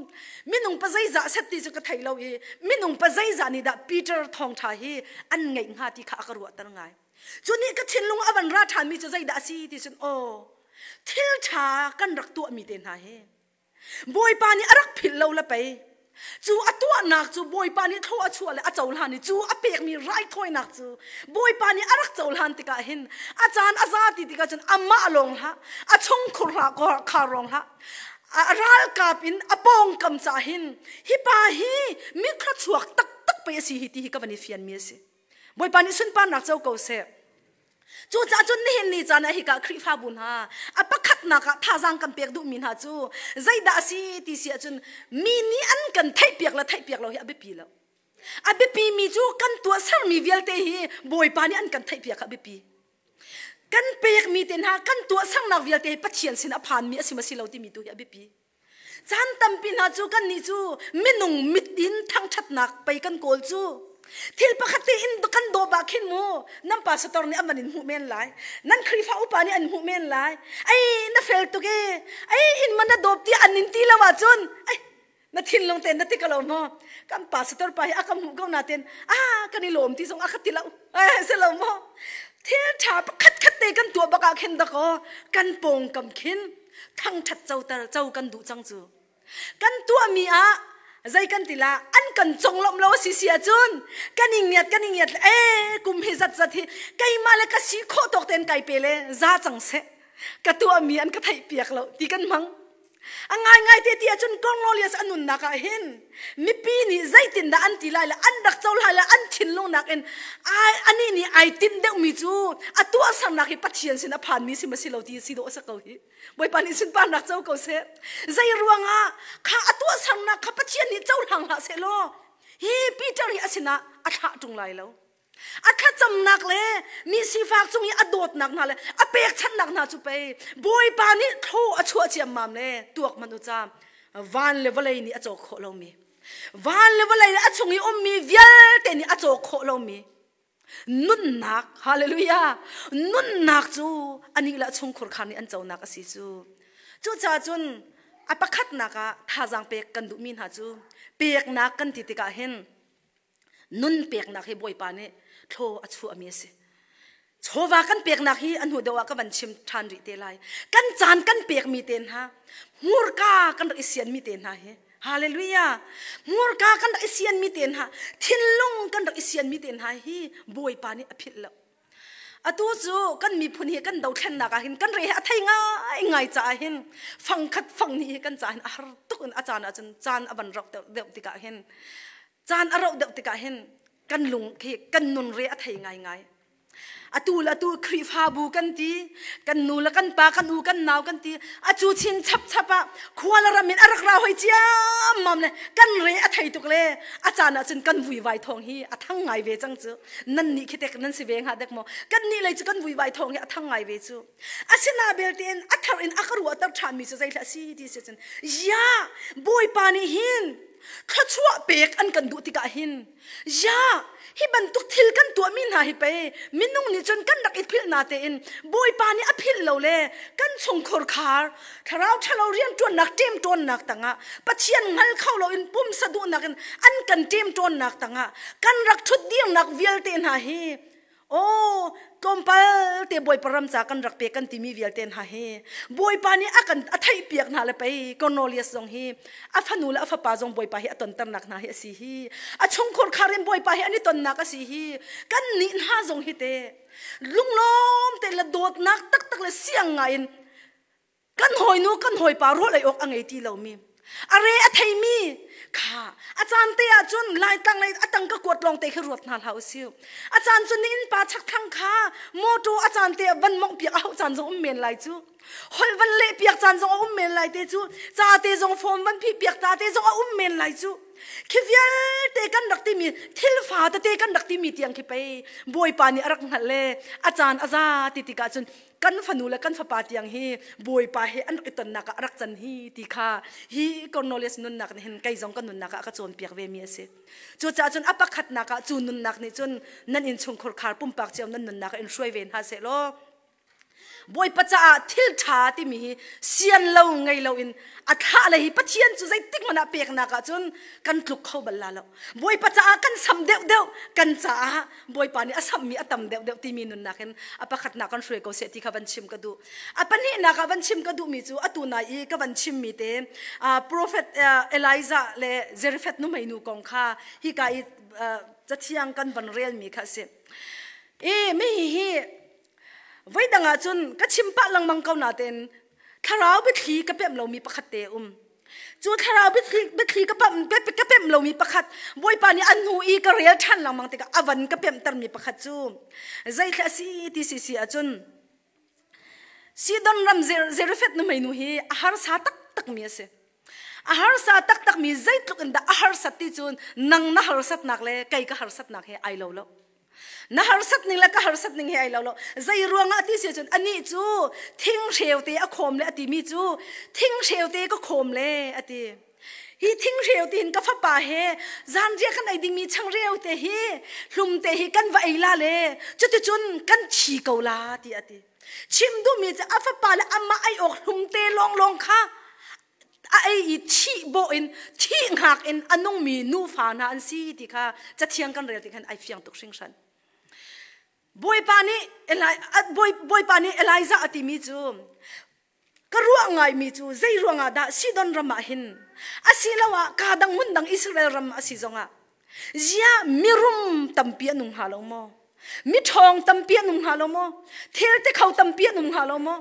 minung pa zeizah set ti cu ka thei lo i minung pa zeizah nih dah Peter thawngtha hi an ngeih hnga ti kha a ka ruahter ngai cu nih ka thinlung a van ra ṭhan mi cu zeidah a si ti cun aw thil ṭha kan rak tuah mi te hna hi Bawipa nih a rak philh lo le pei. Cu a tuahnak cu Bawipa nih thlaw a chuah le a cohlan i cu a pekmi raithawinak cu Bawipa nih a rak cohlan tikah hin a caan a za ti tikah cun amah lawng hlah, a chungkhur hlah, khar lawng hlah, a ralkap in a pawngkam caah hin hi pa hi mi thluachuak taktak pei a si hi ti hi ka van i fianmi a si. Bawipa nih sunparnak co ko seh. Cucaah cun nihin ni caan ah hika Khrihfabu hna a pakhatnak ah thazaang kan pek duhmi hna cu zeidah a si ti si ahcun mi nih an kan theihpiak le theihpiak lo hi a biapi lo. A biapi mi cu kan tuahsermi vialte hi Bawipa nih an kan theihpiak a biapi. Kan pekmi te hna kan tuahsernak vialte hi Pathian sin a phanmi a si ma si lo timi tu hi a biapi. Caan tampi hna cu kannih cu minung mit in thangṭhatnak pei kan kawl cu. Thil pakhat te in kan dawp ah khin mu nan pastor nih an van in hmuh men lai nan Khrihfa upa nih an hmuh men lai ei na fel tuk e ei in man na dawp tiah an in ti lo ahcun ei na thinlung tein na ti ko lo maw kan pastor pa hi a ka hmuh ko natin ah kan i lawm ti zong a ka ti lo eh si lo maw thil ṭha pakhat khat te kan tuah bak ah khin dakaw kan pawngkam khin thangṭhat coter co kan duh cang cu. Kan tuahmi ah Zei kan ti la an kan conglawmh lo a si si ahcun kan i ngiat kan i ngiat le ee kum hi zat zat hi keimah le ka si khawh tawk tein kai pe le za cang seh ka tuahmi an ka theih piak lo ti kan hmang. A ngaingai te ti ahcun Cornelius a nunnak ah hin mipi nih zeitindah an ti lai le an rak cohlan le an thinlung nakin ai anih nih ai tinh deuhmi cu a tuahsernak hi Pathian sin a phanmi si ma si lo ti si dawh a si ko hi. Bawipa nih sunparnak co ko seh. Zei ruangah kha a tuahsernak kha Pathian nih cohlang hlah seh law hi Peter hi a sinah a thlah ṭung lai lo. A thlacamnak le mi sifak cung i a dawtnak hna le a pekchanhnak hna cu pei Bawipa nih thlaw a chuah ciammam le tuak hmanh u ca van le vawlei nih a cawk khawh lomi van le vawlei le a chung i ummi vialte nih a cawk khawh lomi nunnak hallelujah nunnak cu anih le a chungkhur khar nih an conak a si cu cucaah cun a pakhatnak ah thazaang pek kan duhmi hna cu peknak kan ti tikah hin nun peknak hi Bawipa nih thlaw a chuahmi a si. Chawva kan peknak hi a hnu deuh ah ka van chim ṭhan rih te lai. Kan caan kan pekmi te hna, hmurka kan rak i sianmi te hna hi, hallelujah, hmurka kan rak i sianmi te hna, thinlung kan rak i sianmi te hna hi Bawipa nih a philh lo. Atu cu kan miphun hi kan dothlennak ah hin kan re hi a thei ngaingai caah hin fangkhat fang hnih hi kan caah hin a har tuk in a caan ahcun caan a van rauh deuh tikah hin caan a rauh deuh tikah hin kan lung khi kan nun re a thei ngaingai. Atu le atu Khrihfabu kan ti, kan nu le kan pa, kan u, kan nau kan ti, acu chin chap chap ah khua le ram in a rak ra hoi ciammam le kan re a thei tuk le a caan ah cun kan vuivai thawng hi a thang ngai ve cang cu. Nan nih khi tek nan si ve hnga dek maw? Kan nih lei cu kan vuivai thawng hi a thang ngai ve cu. Asina belte in a thar in a ka ruahter ṭhanmi cu zei hlah si ti si cun ya Bawipa nih hin thluachuah pek an kan duh tikah hin ya hi bantuk thil kan tuahmi hna hi pei minung nih cun kan rak i philh na tein Bawipa nih a philh lo le kan chungkhur khar thlarau ṭhalo rianṭuannak ṭemṭawnnak tangah Pathian hngal kho loin pumsa duhnak in an kan ṭemṭawnnak tangah kan rak ṭhutdirnak vialte hna hi Aw, tlawmpal te Bawipa ram ca kan rak pe kan timi vialte hna hi Bawipa nih a kan a theihpiak hna le pei Cornelius zong hi a fanu le a fapa zong Bawipa hi a tonternak hna hi a si hi a chungkhur khar in Bawipa hi an i tonnak a si hi kan nih hna zong hi te lunglawm te le dawtnak taktak le siang ngai in kan hawinu kan hawipa rawl ei awk a ngei ti lomi a re a theimi kha a caan te ah cun laitlang lei a tang ka kuat lawng te khi ruat hna hlah usih a caan cun ni innpa chakthlang kha motor a caan te ah van mongh piak a hauh caan zong um men lai cu holh van leh piak caan zong a um men lai te cu ca te zong form van phih piak ta te zong a um men lai cu khi vialte kan rak timi thil fa tete kan rak timi tiang khi pei bawipa nih a rak hngalh le a caan a za ti tikah cun kan fanu le kan fapa tiang hi Bawipa he an rak i tonnak ah a rak can hi ti kha hi Cornelius nunnak nih hin kei zong ka nunnak ah a ka cawnpiak ve mi a si. Cucaah cun a pakhatnak ah cu nunnak nih cun nan innchungkhur khar pumpak cio nan nunnak ah in hruai ve hna seh law Bawipa caah thil ṭha timi hi sian lo ngei lo in a thlah le hi Pathian cu zeitik hmanh ah peknak ah cun kan tluk kho bal la lo. Bawipa caah kan sam deuhdeuh kan caah Bawipa nih a sammi a tam deuhdeuh timi nunnak in a pakhatnak kan hruai ko seh ti kha van chim ka duh. A pahnihnak ah van chim ka duhmi cu atu nai i ka van chimmi te prophet Elijah le Zarephath nuhmeinu kong kha hika i cathiang kan van relmi kha a si. I mi hi voidang ah cun ka chim pah lengmang ko natein thlarau biathli ka pemh lomi pakhat te a um. Cu thlarau biathli ka ka pemh lomi pakhat Bawipa nih a hnu i ka rel ṭhan lengmang tikah a van ka pemhtermi pakhat cu zeithla a si ti si si ahcun Sidon ram Zarephath nuhmeinu hi a harsa taktakmi a si. A harsa taktakmi zeitluk in dah a harsat ti cun nang na harsatnak le kei ka harsatnak he ai lo lo. Na harsat ning le ka harsat ning he ai lo lo. Zei ruangah ti si cun anih cu thinghreu te a khawm le a timi cu thinghreu te ka khawm le a ti. Hi thinghreu te hin ka fapa he zanriah kan ei dingmi changreu te hi hlum te hi kan va ei la le cuticun kan thi ko la ti a ti. Chim duhmi cu a fapa le amah ei awk hlum te lawnglawng kha a ei i thih bawh in thih hngak in a nungmi nufa hna an si ti kha cathiang kan rel ti khan ai fiang tuk hringhran. Bawipa nih Bawipa nih Elijah a timi cu Ka ruah ngaimi cu zei ruangah dah Sidon ram ah hin asiloah kaa dang hmun dang Israel ram a si zongah ziah mirum tampi an um hnga lo maw? Miṭhawng tampi an um hnga lo maw? Thil ti kho tampi an um hnga lo maw?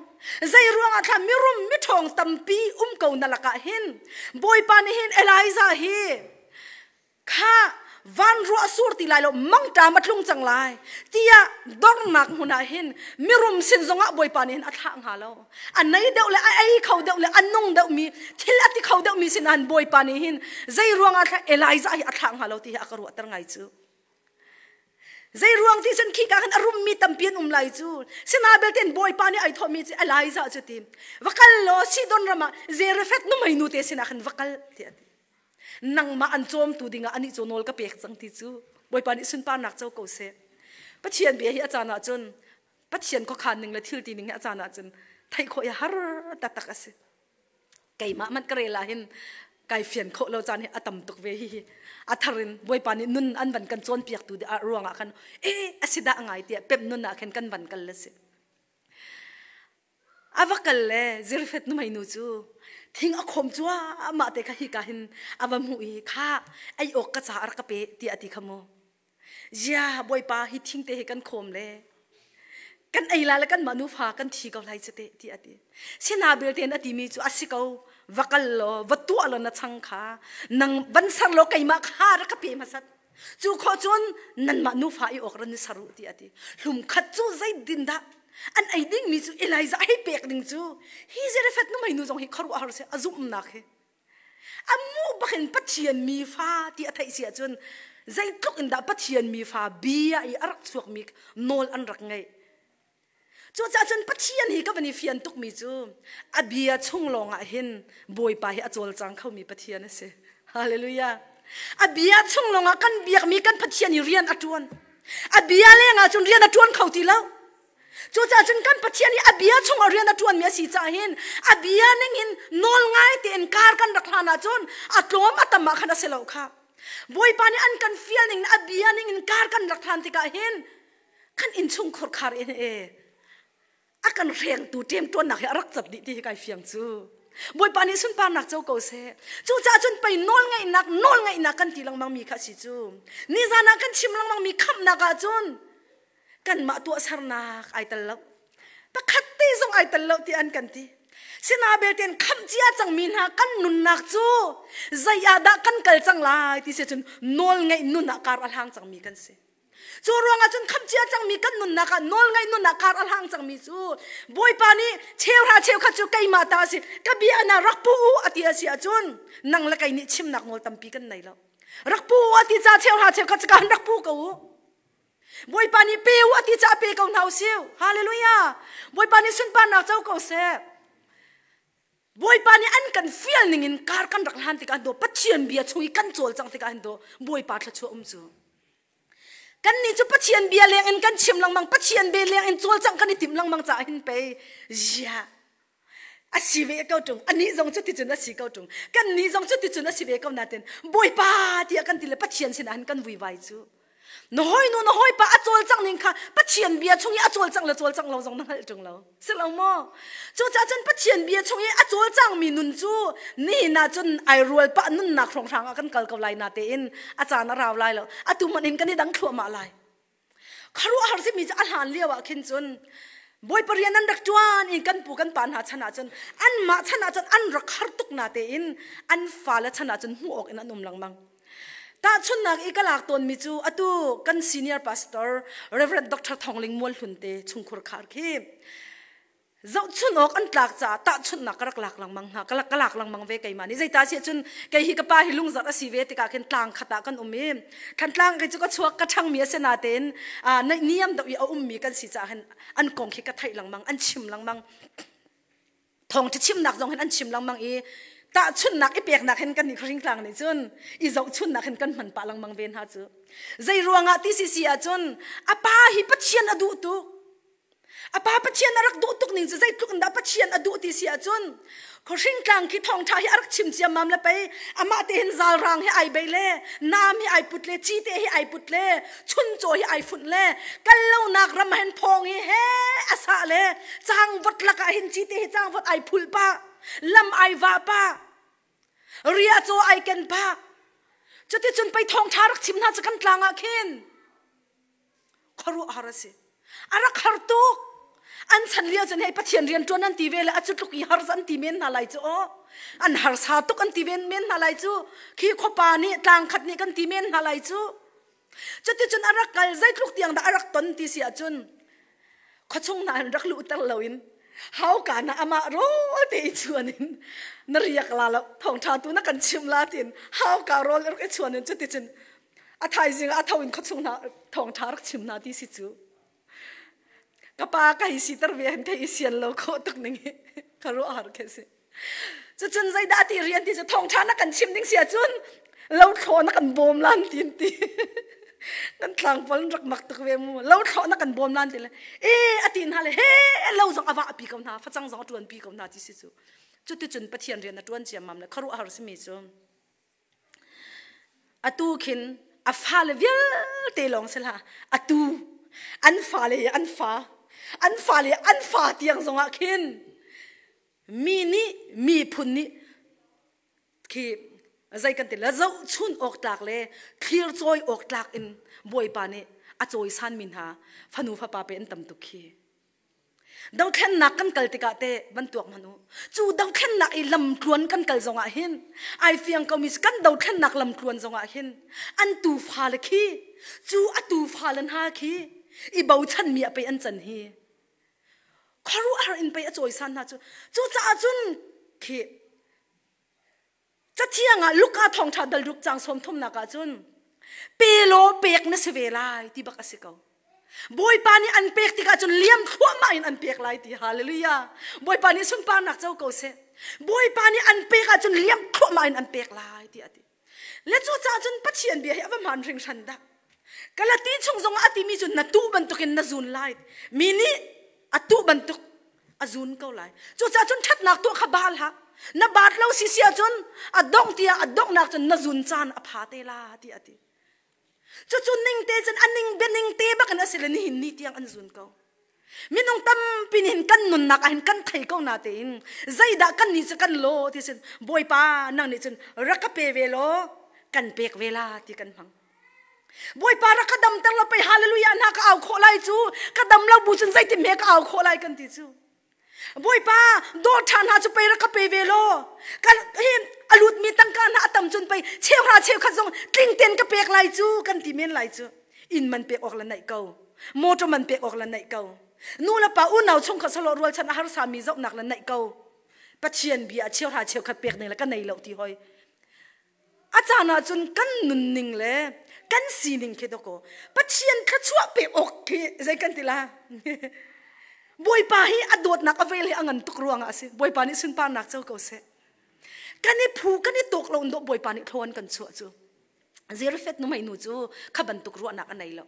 Zei ruangah thla mirum miṭhawng tampi um ko na lakah hin Bawipa nih hin Elijah hi Kha van ruah sur ti lai lo mangṭam a tlung cang lai tiah dornak hmun ah hin mirum sin zongah Bawipa nih hin a thlah hnga lo. A nei deuh le a ei kho deuh le a nung deuhmi thil a ti kho deuhmi sin ah hin Bawipa nih hin zei ruangah thla Elijah hi a thlah hnga lo ti hi a ka ruahter ngai cu. Zei ruang ti cun khika khan a rummi tampi an um lai cu. Sinabelte in Bawipa nih ai thawhmi cu Elijah cu ti va kal law Sidon ram ah Zarephath nuhmei nu te sinah khan va kal tiah a ti. Nangmah an cawmtu dingah anih cu nawl ka pek cang ti cu Bawipa nih sunparnak co ko seh. Pathian bia hi a caan ahcun Pathian khuakhan ning le thil ti ning hi a caan ahcun theih khawh hi har taktak a si. Keimah manh ka rel ah hin kai fian khawh lo caan hi a tam tuk ve hi hi. A thar in Bawipa nih nun an van kan cawnpiaktu ruangah khan e a si dah ngai tiah pem nun ah khin kan van kal le si. A va kal le Zarephath nuhmei nu cu thing a khawm cuahmah te kha hika hin a va hmuh i kha ei awk ka ca a rak ka pe tiah a ti kha mu. Zia Bawipa hi thing te hi kan khawm le kan ei la le kanmah nufa kan thi ko lai cu te tiah a ti. Sina belte in a timi cu a si ko va kal law va tuah law na chang kha nang van ser law keimah kha rak ka pe hmasat. Cu khawh cun nanmah nufa i awk ran ni ser u tiah a ti. Hlum khat cu zeitin dah an ei dingmi cu Elijah hei pek ding cu hi Zarephath nuhmei nu zong hi khuaruahhar si a zumhnak hi. A mu bakin Pathian mi fa ti a theih si ahcun zeitluk in dah Pathian mi fa bia i a rak chuakmi nawl an rak ngeih. Cucaah cun Pathian hi ka van i fian tukmi cu a bia chung lawngah hin Bawipa hi a cawlcang khomi Pathian a si. Hallelujah. A bia chung lawngah kan biakmi kan Pathian hi rian a ṭuan. A bia lengah cun rian a ṭuan kho ti lo. Cucaah cun kan Pathian hi a bia chungah rian a ṭuanmi a si caah hin a bia ning in nawl ngai tein kar kan rak hlan ahcun a tlawm a tam ah khan a si lo kha. Bawipa nih an kan fial ning a bia ning in kar kan rak hlan tikah hin kan innchungkhur khar in e a kan hrengtu ṭemṭuannak hi a rak cap dih ti hi kai fiang cu Bawipa nih sunparnak co ko seh. Cucaah cun pei nawlngeihnak nawlngeihnak kan ti lengmang mi kha si cu. Nizan ah kan chim lengmang mi khamhnak ah cun kanmah tuahsernak ai tel lo. Pakhat te zong ai tel lo ti an kan ti. Sina belte in khamh cia cangmi hna kan nunnak cu zei ah dah kan kal cang lai ti si cun nawlngeih nun ah kar a hlang cangmi kan si. Cu ruangah cun khamh cia cangmi kan nunnak ah nawlngaih nunnak kar a hlang cangmi cu Bawipa nih cheuhra cheukhat cu keimah ta a si ka bia na rak pu u a ti a si ahcun nang le kei nih chimnak nawl tampi kan nei lo. Rak pu u a ti ca cheuhra cheukhat cu kan rak pu ko u. Bawipa nih pe u a ti ca pe ko hna u siu. Hallelujah. Bawipa nih sunparnak co ko seh. Bawipa nih an kan fial ning in kar kan rak hlan tikah do Pathian bia chung i kan cawlcang tikah hin do Bawipa thluachuah um cu. Kannih cu Pathian bia leng in kan chim lengmang, Pathian bia leng in cawlcangh kan i timh lengmang caah hin pei ziah a si ve ko ṭung. Anih zong cu ticun a si ko ṭung. Kannih zong cu ticun a si ve ko natin Bawipa tiah kan ti le Pathian sinah hin kan vuivai cu. Na hawinu na hawipa a cawlcangh ning kha Pathian bia chung i a cawlcangh le cawlcangh lo zong na hngalh ṭung lo. Si lo maw? Cucaah cun Pathian bia chung i a cawlcangmi nun cu nihin ah cun ai rual pah nunnak hrawnghrang ah kan kal ko lai natein a caan a rau lai lo. Atu hmanh in kan i dang thluahmah lai. Khuaruahhar simi cu a hlan lio ah khin cun Bawipa rian an rak ṭuan i kan pu kan pa hna chan ah cun anmah chan ah cun an rak har tuk natein an fale chan ah cun hmuh awk in an um lengmang. Tahchunhnak i ka lak tawnmi cu atu kan senior pastor Reverend Dr. Thawng Ling Mualhlun te chungkhur khar khi zohchun awk an tlak caah tahchunhnak ka rak lak lengmang hna ka lak lengmang ve keimah nih zeita si cun kei hi ka pa hi lungzarh a si ve tikah khin tlang khat ah kan um i Thantlang kei cu ka chuak ka ṭhangmi a si natein niam deuh i a ummi kan si caah hin an kong khi ka theih lengmang an chim lengmang Thawngṭha chimnak zong hin an chim lengmang i tahchunhnak i peknak hin kan nih hringtlang nih cun i zohchunhnak hin kan hman pah lengmang ve hna cu. Zei ruangah ti si si ahcun a pa hi Pathian a duh tuk. A pa Pathian a rak duh tuk ning cu zeitluk in dah Pathian a duh ti si ahcun khuahring tlang khi thawngṭha hi a rak chim ciammam le pei amah te hin zalrang hi ai bei le naam hi ai put le cite hi ai put le chuncaw hi ai funh le kal lonak ram ah hin phawng hi he a sah le cangvot lakah hin cite hi cangvot ai phul pah lam ai vah pah riahcaw ai ken pah cuticun pei thawngṭha rak chim hna cu kan tlang ah khin khuaruahhar a si a rak har tuk an chan lio cun hei Pathian rian ṭuan an ti ve le a cu tluk i har an ti men hna lai cu aw an harsa tuk an ti men men hna lai cu khi khuapa nih tlang khat nih kan ti men hna lai cu cuticun a rak kal zeitluk tiang dah a rak ton ti si ahcun khuachung hna in rak luhter loin hauka na amah rawl te i chuan in na riak la lo thawngṭha tu na kan chim la tin hauka rawl rak i chuan in cuticun a thaizing ah a tho in khuachung hna thawngṭha rak chim hna ti si cu ka pa ka hi siter ve hin thei i sian lo khawh tuk ning hi ka ruah har khi si cucun zeidah ti rian ti cu thawngṭha na kan chim ding si ahcun lo thlawh na kan bawm lan tin ti kan tlang pawl rak mak tuk ve mu lo thlawh na kan bawm lan ti le e a ti hna le he lo zong a vah pi ko hna facang zong a ṭuan pi ko hna ti si cu cuticun Pathian rian a ṭuan ciammam le khuaruah har simi cu Atu khin a fale vialte lawng si hlah, atu an fale i an fa, an fale i an fa tiang zongah khin mi nih miphun nih khi zei kan ti le zohchun awk tlak le thlir cawi awk tlak in Bawipa nih a cawisanmi hna fanu fapa pe an tam tuk khi. Dothlennak kan kal tikah teh van tuak hmanh u. Cu dothlennak i lamtluan kan kal zongah hin ai fiang komi cu kan dothlennak lamtluan zongah hin an tufa le khi cu a tufa le hna khi i bochanmi a pei an can hi khuaruahhar in pei a cawisan hna cu cucaah cun khi Cathiang ah Luka thawngṭha dal ruk cang sawm thumnak ah cun pe law pek na si ve lai ti bak a si ko. Bawipa nih an pek tikah cun liam thluahmah in an pek lai ti hallelujah. Bawipa nih sunparnak co ko seh. Bawipa nih an pek ahcun liam thluahmah in an pek lai ti a ti. Le cucaah cun Pathian bia hi a va hmaan hringhran dah. Galati chung zongah a timi cu na tuh bantukin na zun lai. Mi nih a tuh bantuk a zun ko lai cucaah cun ṭhatnak tuah kha baal hlah na baat lo si si ahcun a dongh tiah a donghnak cun na zun caan a pha te la ti a ti cucu ning te cun a ning bianing te bak in a si le nihin ni tiang an zun ko minung tampi nih hin kan nunnak ah hin kan thei ko na tein zeidah kan nih cu kan law ti sin bawipa nang nih cun rak ka pe ve law kan pek ve la ti kan hmang Bawipa rak ka damter law pei hallelujah hna ka au khawh lai cu ka dam lo bu cun zeitin hme ka au khawh lai kan ti cu Bawipa dawt ṭha hna cu pei rak ka pe ve law kan hi a lutmi tangka hna a tam cun pei cheuhra cheukhat zong tling ten ka pek lai cu kan ti men lai cu inn man pek awk la naih ko motor man pek awk la naih ko nu le pa unau chungkhat salo rualchan a harsa mi zohnak la naih ko Pathian bia cheuhra cheukhat pek ning le ka nei lo ti hoi A caan ahcun kan nunning le kan sining khi dawkaw Pathian thluachuah pek awk khi zei kan ti la Bawipa hi a dawtnak a vel hi a ngan tuk ruangah a si Bawipa nih sunparnak co ko seh kan i phu kan i tawk lo dawh Bawipa nih thlawn kan chuah cu Zerfet nu nu cu kha bantuk ruahnak a nei lo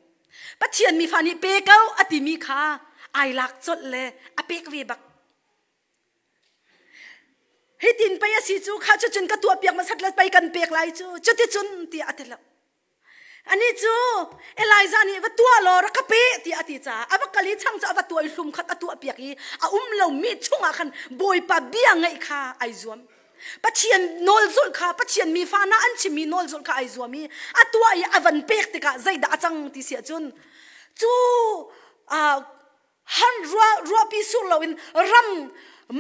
Pathian mi fa nih pe ko a timi kha ai lak colh le a pek ve bak Hitin pei a si cu kha cu cun ka tuah piak hmasat le pei kan pek lai cu cuticun tiah a ti lo. Ani cu Elijah nih va tuah law rak ka pe tiah a ti caah a va kal i chang cu a va tuah i hlum khat a tuah piak i a um lomi chungah khan Bawipa bia ngaih kha ai zuam. Pathian nawl zulh kha Pathian mi fa hna an chimmi nawl zulh kha ai zuam i a tuah i a van pek tikah zeidah a cang ti si ahcun cu han ruahpi sur loin ram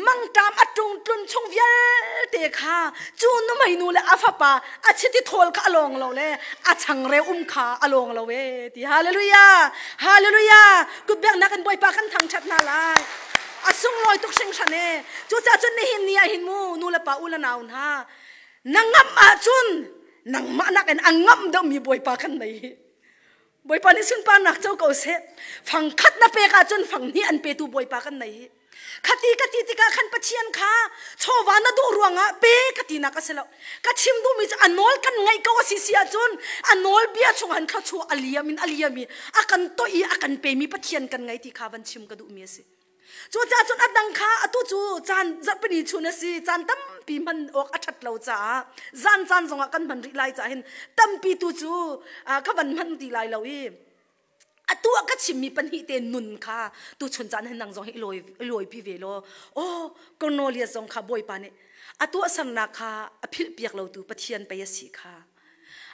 mangṭam a ṭung tlun chung vialte kha cu nuhmei nu le a fapa a chiti thawl kha a lawng lo le a changreu um kha a lawng lo e ti hallelujah hallelujah kutbiaknak in bawipa kan thangṭhat hna lai a sunglawi tuk hringhran e cucaah cun nihin ni ah hin mu nu le pa u le nau hna na ngamh ahcun nangmah nakin a ngamh deuhmi bawipa kan nei hi Bawipa nih sunparnak co ko seh. Fang khat na pek ahcun fang hnih an petu Bawipa kan nei hi. Khati ka ti tikah khan Pathian kha chawva na duh ruangah pe ka tinak a si lo. Ka chim duhmi cu a nawl kan ngaih ko a si si ahcun a nawl bia chung han thluachuah a liam in a liam i a kan toih i a kan pemi Pathian kan ngei ti kha van chim ka duhmi a si. Cucaah cun a dang kha atu cu caan zarhpini chun a si, caan tampi hman awk a ṭhat lo caah zan caan zongah kan hman rih lai caah hin tampi tu cu ka van hman ti lai lo i atu ah ka chimmi pahnih te nun kha tuchun caan hin nang zong hi i lawipi ve law aw Cornelius zong kha Bawipa nih a tuahsernak kha a philhpiak lotu Pathian pei a si kha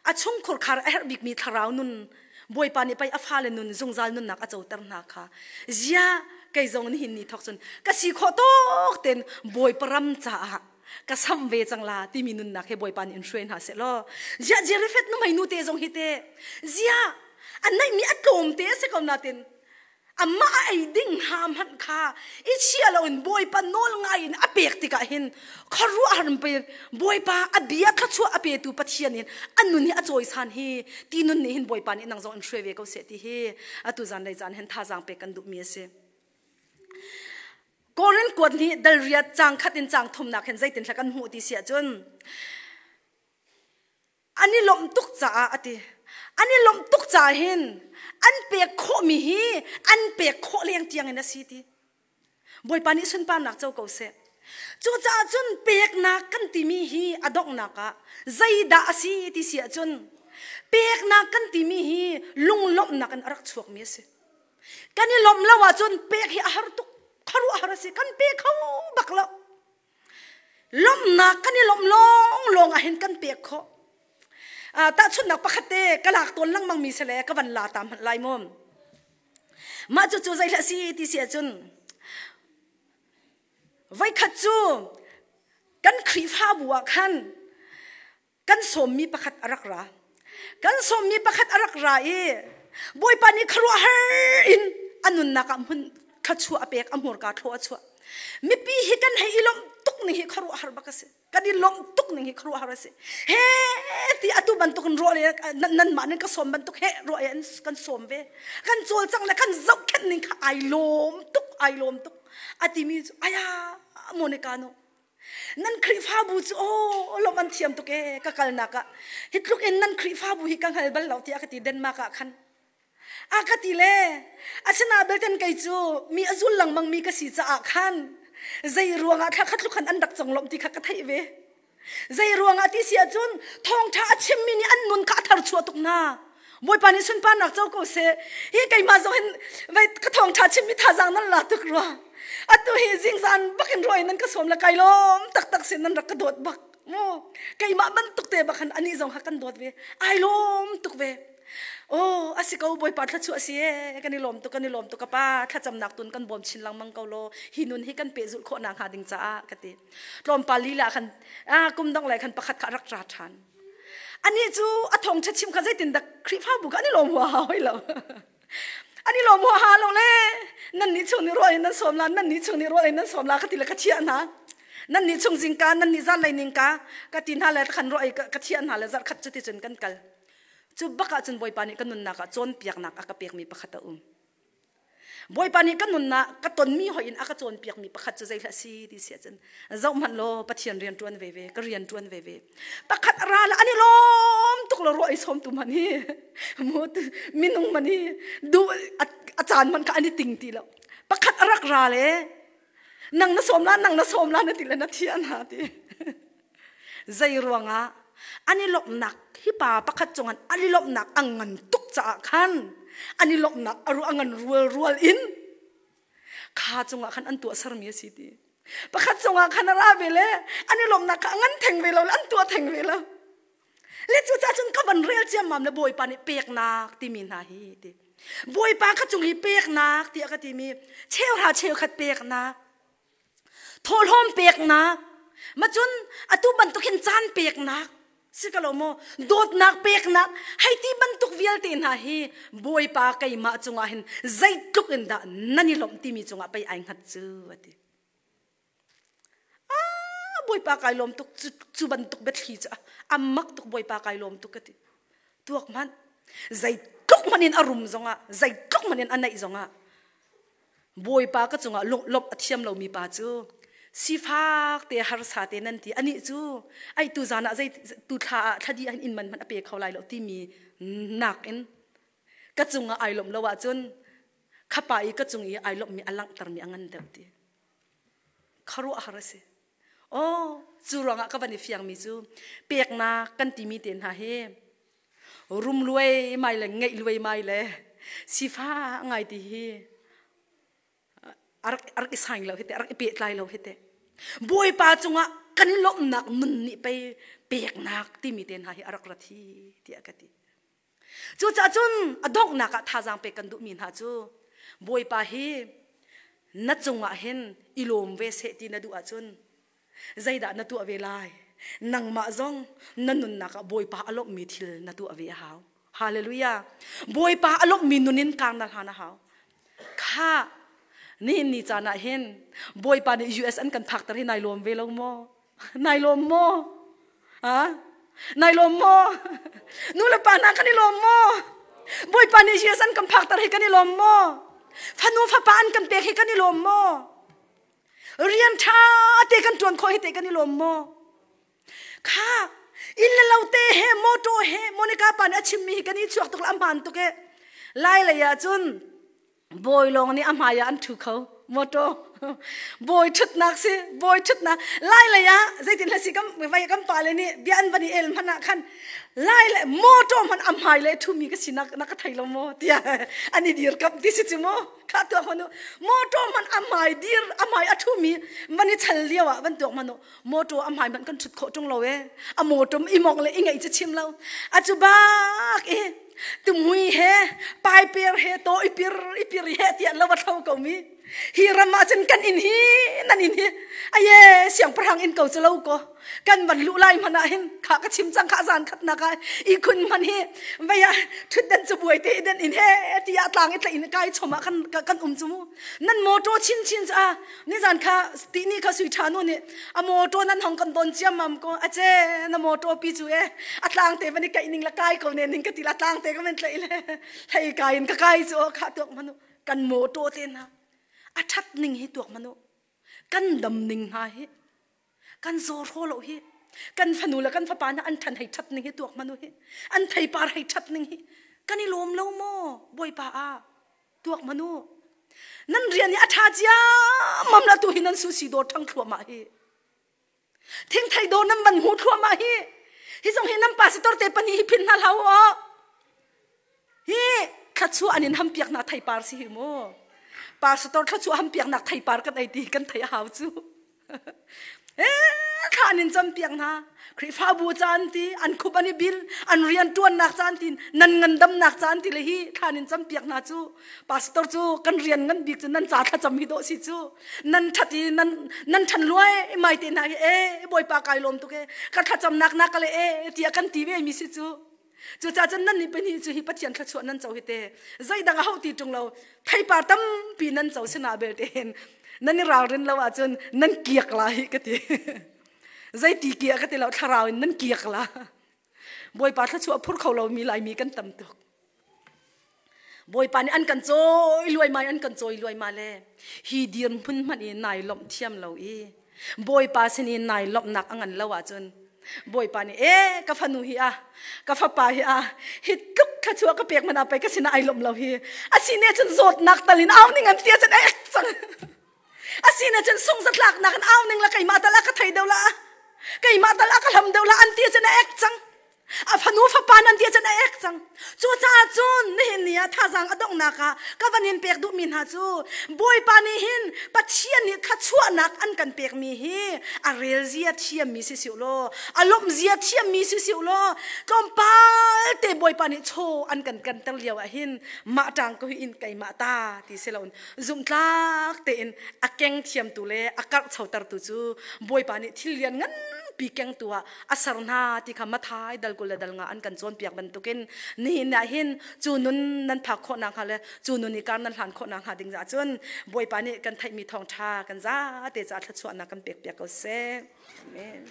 a chungkhur khar a herh bikmi thlarau nun Bawipa nih pei a fale nun zungzal nunnak a coter hna kha zia kei zong nihin ni thawk cun ka si khawh tawk ten Bawipa ram caah ka sam ve cang la timi nunnak he Bawipa nih in hruai hna seh law zia Jerifet nu mei nu te zong hi te zia an neihmi a tlawm te a si ko natin amah a ei ding hna hmanh kha i chia loin Bawipa nawl ngai in a pek tikah hin khuaruahhar pe Bawipa a bia thluachuah a petu Pathian in a nun hi a cawisan hi ti nun nih hin Bawipa nih nang zong in hruai ve ko seh ti hi atu zan lei caan hin thazaang pek kan duhmi a si. Korin kuat nih dal riat caang khat in caang thumnak hin zeitin hla kan hmuh ti si ahcun An i lawmh tuk caah a ti. An i lawmh tuk caah hin an pek khawhmi hi an pek khawh leng tiang in a si ti. Bawipa nih sunparnak co ko seh. Cucaah cun peknak kan timi hi a donghnak ah zeidah a si ti si ahcun peknak kan timi hi lunglawmhnak in a rak chuakmi a si. Kan i lawmh lo ahcun pek hi a har tuk. Khuaruahhar a si. Kan pe kho bak lo. Lawmhnak kan i lawmh lawnglawng ah hin kan pek khawh. Tahchunhnak pakhat te ka lak tawn lengmang mi si le ka van la ta hmanh lai maw. Mah cucu zeihlah si ti si ahcun voikhat cu kan Khrihfabu ah khan kan sawmmi pakhat a rak ra. Kan sawmmi pakhat a rak ra i Bawipa nih khuaruahhar in a nunnak ah hmun thluachuah a pek, a hmurka thlaw a chuah. Mipi hi kan hei i lawmh tuk ning hi khuaruahhar bak a si. Kan i lawmh tuk ning hi khuaruahhar a si. He ti atu bantuk in ruah le nanmah nan ka sawm bantuk he ruah in kan sawm ve. Kan cawlcang le kan zohkhenh ning kha ai lawm tuk, ai lawm tuk. A timi cu aya Monica nu Nan Khrihfabu cu aw lawmh an thiam tuk ee ka kalnak ah hi tluk in nan Khrihfabu hi ka hngal bal lo tiah ka ti Denmark ah khan. A ka ti le asina belten kei cu mi a zul lengmang mi ka si caah khan zei ruangah thla khat tluk khan an rak conglawmh ti kha ka theih ve. Zei ruangah ti si ahcun thawngṭha a chimmi nih an nun kha a tharchuah tuk hna. Bawipa nih sunparnak co ko seh. Hi keimah zong hin vei ka thawngṭha chimmi thazaang nan la tuk rua. Atu hi zingzan bak in ruai nan ka sawm le kai lawm taktak sin nan rak ka dawt bak. Mu keimah bantuk te bak khan anih zong kha kan dawt ve. Ai lawm tuk ve. Oh, asi ko Bawipa thluachuah si e kan i lawm tuk kan i lawm tuk ka pa thlacamnak tun kan bawm chin lengmang ko law hi nun hi kan pehzulh khawh nak hnga ding caah ka ti. Tlawmpal lila khan ah kum dong lai khan pakhat kha rak ra ṭhan. Anih cu a thawngṭha chim kha zeitindah Khrihfabu kha an i lawm huaha hoi lo. An i lawm huaha lo le nan nih chung nih rual in nan sawm la, nan nih chung nih rual in nan sawm la ka ti le ka thiah hna. Nan nih chung zingka, nan nih zanlei ningka ka ti hna le khan ruah i ka thiah hna le zarh khat cuti cun kan kal. Cu bak ah cun Bawipa nih ka nunnak ah cawnpiaknak a ka pekmi pakhat a um. Bawipa nih ka nunnak ka tonmi hoi in a ka cawnpiakmi pakhat cu zeihlah si ti si ahcun zoh hmanh law Pathian rian ṭuan ve ve ka rian ṭuan ve ve pakhat a ra le an i lawm tuk lo ruah i sawmtu man hi mu minung man hi duh a caan man kha an i ting ti lo pakhat a rak ra le nang na sawm la nang na sawm la na ti le na thi an ha ti Zei ruangah an i lawmhnak hi pa pakhat cungah an i lawmhnak a ngan tuk caah khan an i lawmhnak a ruah ngan rual rual in kha cungah khan an tuahsermi a si ti. Pakhat cungah khan a ra ve le an i lawmhnak kha a ngan theng ve lo le an tuah theng ve lo. Le cucaah cun ka van rel ciammam le Bawipa nih peknak timi hna hi ti. Bawipa kha cung hi peknak tiah ka timi cheuhra cheukhat peknak thawhlawm peknak macun atu bantuk hin caan peknak si ka lo maw dawtnak peknak hei ti bantuk vialte hna hi bawipa keimah cungah hin zeitluk in dah nan i lawmh timi cungah pei ai hngat cu ati ah bawipa kai lawm tuk cu bantuk biathli cu amak tuk bawipa kai lawm tuk ka ti tuak hmanh zeitluk hmanh in a rum zongah zeitluk hmanh in a neih zongah Bawipa ka cungah lawmh a thiam lomi pa cu sifak te harsa te nan ti anih cu ai tu zan ah zei tu thla ah thladi ah inn man hmanh a pe kho lai lo timi nakin ka cungah ai lawmh lo ahcun Khapa i ka cung i ai lawmhmi a langhtermi a ngan deuh ti. Khuaruahhar a si. Oh, cu ruangah ka van i fiangmi cu peknak kan timi te hna hi rum luai mai le ngeih luai mai le sifa ngai ti hi arak i saing lo hi te arak i pehtlai lo hi te. Bawipa cungah kan lawmhnak nun nih pei peknak timi te hna hi arak rat hi tiah ka ti. Cucaah cun a donghnak ah thazaang pek kan duhmi hna cu Bawipa hi na cungah hin i lawm ve seh ti na duh ahcun zeidah na tuah ve lai? Nangmah zong na nunnak ah Bawipa a lawmhmi thil na tuah ve a hau. Hallelujah. Bawipa a lawmhmi nun in kar na hlan a hau. Kha nihin ni caan ah hin Bawipa nih US an kan phakter hi nai lawm ve lo maw? Nai lawm maw? Ha? Nai lawm maw? Nu le pa hna kan i lawm maw? Bawipa nih Jesus an kan phakter hi kan i lawm maw? Fanu fapa an kan pek hi kan i lawm maw? Rian ṭha te kan ṭuan khawh hi te kan i lawm maw? Kha inn le lo te he motor he Monica pa nih a chimmi hi kan i chuak tuk le a hmaan tuk e. Lai lei ah cun Bawi lawng nih a hmai ah an ṭhu kho. Motor bawi ṭhutnak si, bawi ṭhutnak. Lai lei ah zeitin hla si kan vai kan pale nih bia an van i el hmanh ah khan lai le motor hmanh a hmai le ṭhumi ka si na na ka thei lo maw tiah an i dirkamh ti si cu mu. Kha tuak hmanh u. Motor hmanh a hmai dir a hmai a ṭhumi van i chal lio ah van tuak hmanh u. Motor a hmai hmanh kan ṭhut khawh ṭung lo e. A motor i mong le i ngeih cu chim lo. A cu bak i tumhui he paiper he to i pir i pir he tiah lo a thlo ko mi hi ram ah cun kan inn hi nan inn hi aye siangpahrang inn ko cu lo ko kan van luh lai hmanh ah hin kha ka chim cang kha zan khat nak ah i khun hman hi vei ah thutdan cu buai te den in he tiah tlang i tlaih in kai chom ah kan kan um cu mu nan motor chin chin a nizan kha tihni kha sui ṭha nu nih a motor nan hong kan don ciammam ko a ce na motor pi cu e a tlang te van i kaih ning la kai ko ne ning ka ti la tlang te ka men tlai le hei kai in ka kai cu kha tuak manu kan motor te na a ṭhat ning hi tuak manu kan dam ning hna hi kan zaw hraw lo hi kan fanu le kan fapa hna an ṭhan hei ṭhat ning hi tuak manu hi an theipar hei ṭhat ning hi kan i lawm lo maw bawipa ah Tuak hmanh u. Nan rian hi a ṭha ciammam la tu hi nan susi dawr ṭhang thluahmah hi. Thingthei dawr nan van hmu thluahmah hi. Hi zong hi nan pastor te pahnih hi phin hna hlah u aw. Hi thluachuah an in hampiaknak theipar si hi mu. Pastor thluachuah hampiaknak theipar kan ei ti kan thei a hau cu. Thla an in campiak hna. Khrihfabu caan ti, an khup an i bil, an rian ṭuannak caan ti, nan ngandamnak caan ti le hi thla an in campiak hna cu. Pastor cu kan rian ngan bik cu nan ca thlacam hi dawh si cu. Nan ṭhat i nan nan ṭhan luai mai te hna hi e Bawipa kai lawm tuk e ka thlacamnak na ka le e tiah kan ti ve mi si cu. Cucaah cun nan nih pahnih cu hi Pathian thluachuah nan co hi te zeidang a hauh ti ṭung lo theipar tampi nan co sinah belte hin nan i ralrin lo ahcun nan kiak la hi ka ti. Zeiti kiak ka ti lo thlarau in nan kiak la. Bawipa thluachuah phur kho lomi Laimi kan tam tuk. Bawipa nih an kan cawi luaimai an kan cawi luaimai le hi dirhmun hmanh i nai lawmh thiam lo i Bawipa sin i nai lawmhnak a ngan lo ahcun Bawipa nih e ka fanu hi a ka fapa hi a hi tluk thluachuah ka pek mana pei ka sinah ai lawmh lo hi asine cun zawtnak tal in au ning an tia cun ek cang asine cun sungzatlaknak in au ning la keimah tal a ka thei deuh la keimah tal a ka hlam deuh la an tia cun a ek cang A fanu fapa nan ti cun a ek cang. Cucaah cun nihin ni ah thazaang a donghnak ah ka van in pek duhmi hna cu Bawipa nih hin Pathian nih thluachuahnak an kan pekmi hi a rel zia thiammi si si law a lawmh zia thiammi si si law tlawmpal te Bawipa nih chaw an kan kanter lio ah hin mah ṭang ko hi in keimah ta ti si loin zumhtlak tein a keng thiamtu le a karh chotertu cu Bawipa nih thil lian nganpi kengtu ah a ser hna ti kha Mathai dal 20 le dal 5 an kan cawnpiak bantukin nihin ah hin cu nun nan phak khawh nakhnga le cu nun i kar nan hlan khawh nakhnga ding ah cun Bawipa nih kan theihmi thawngṭha kan zate caah thluachuahnak kan pekpiak ko seh. Amen.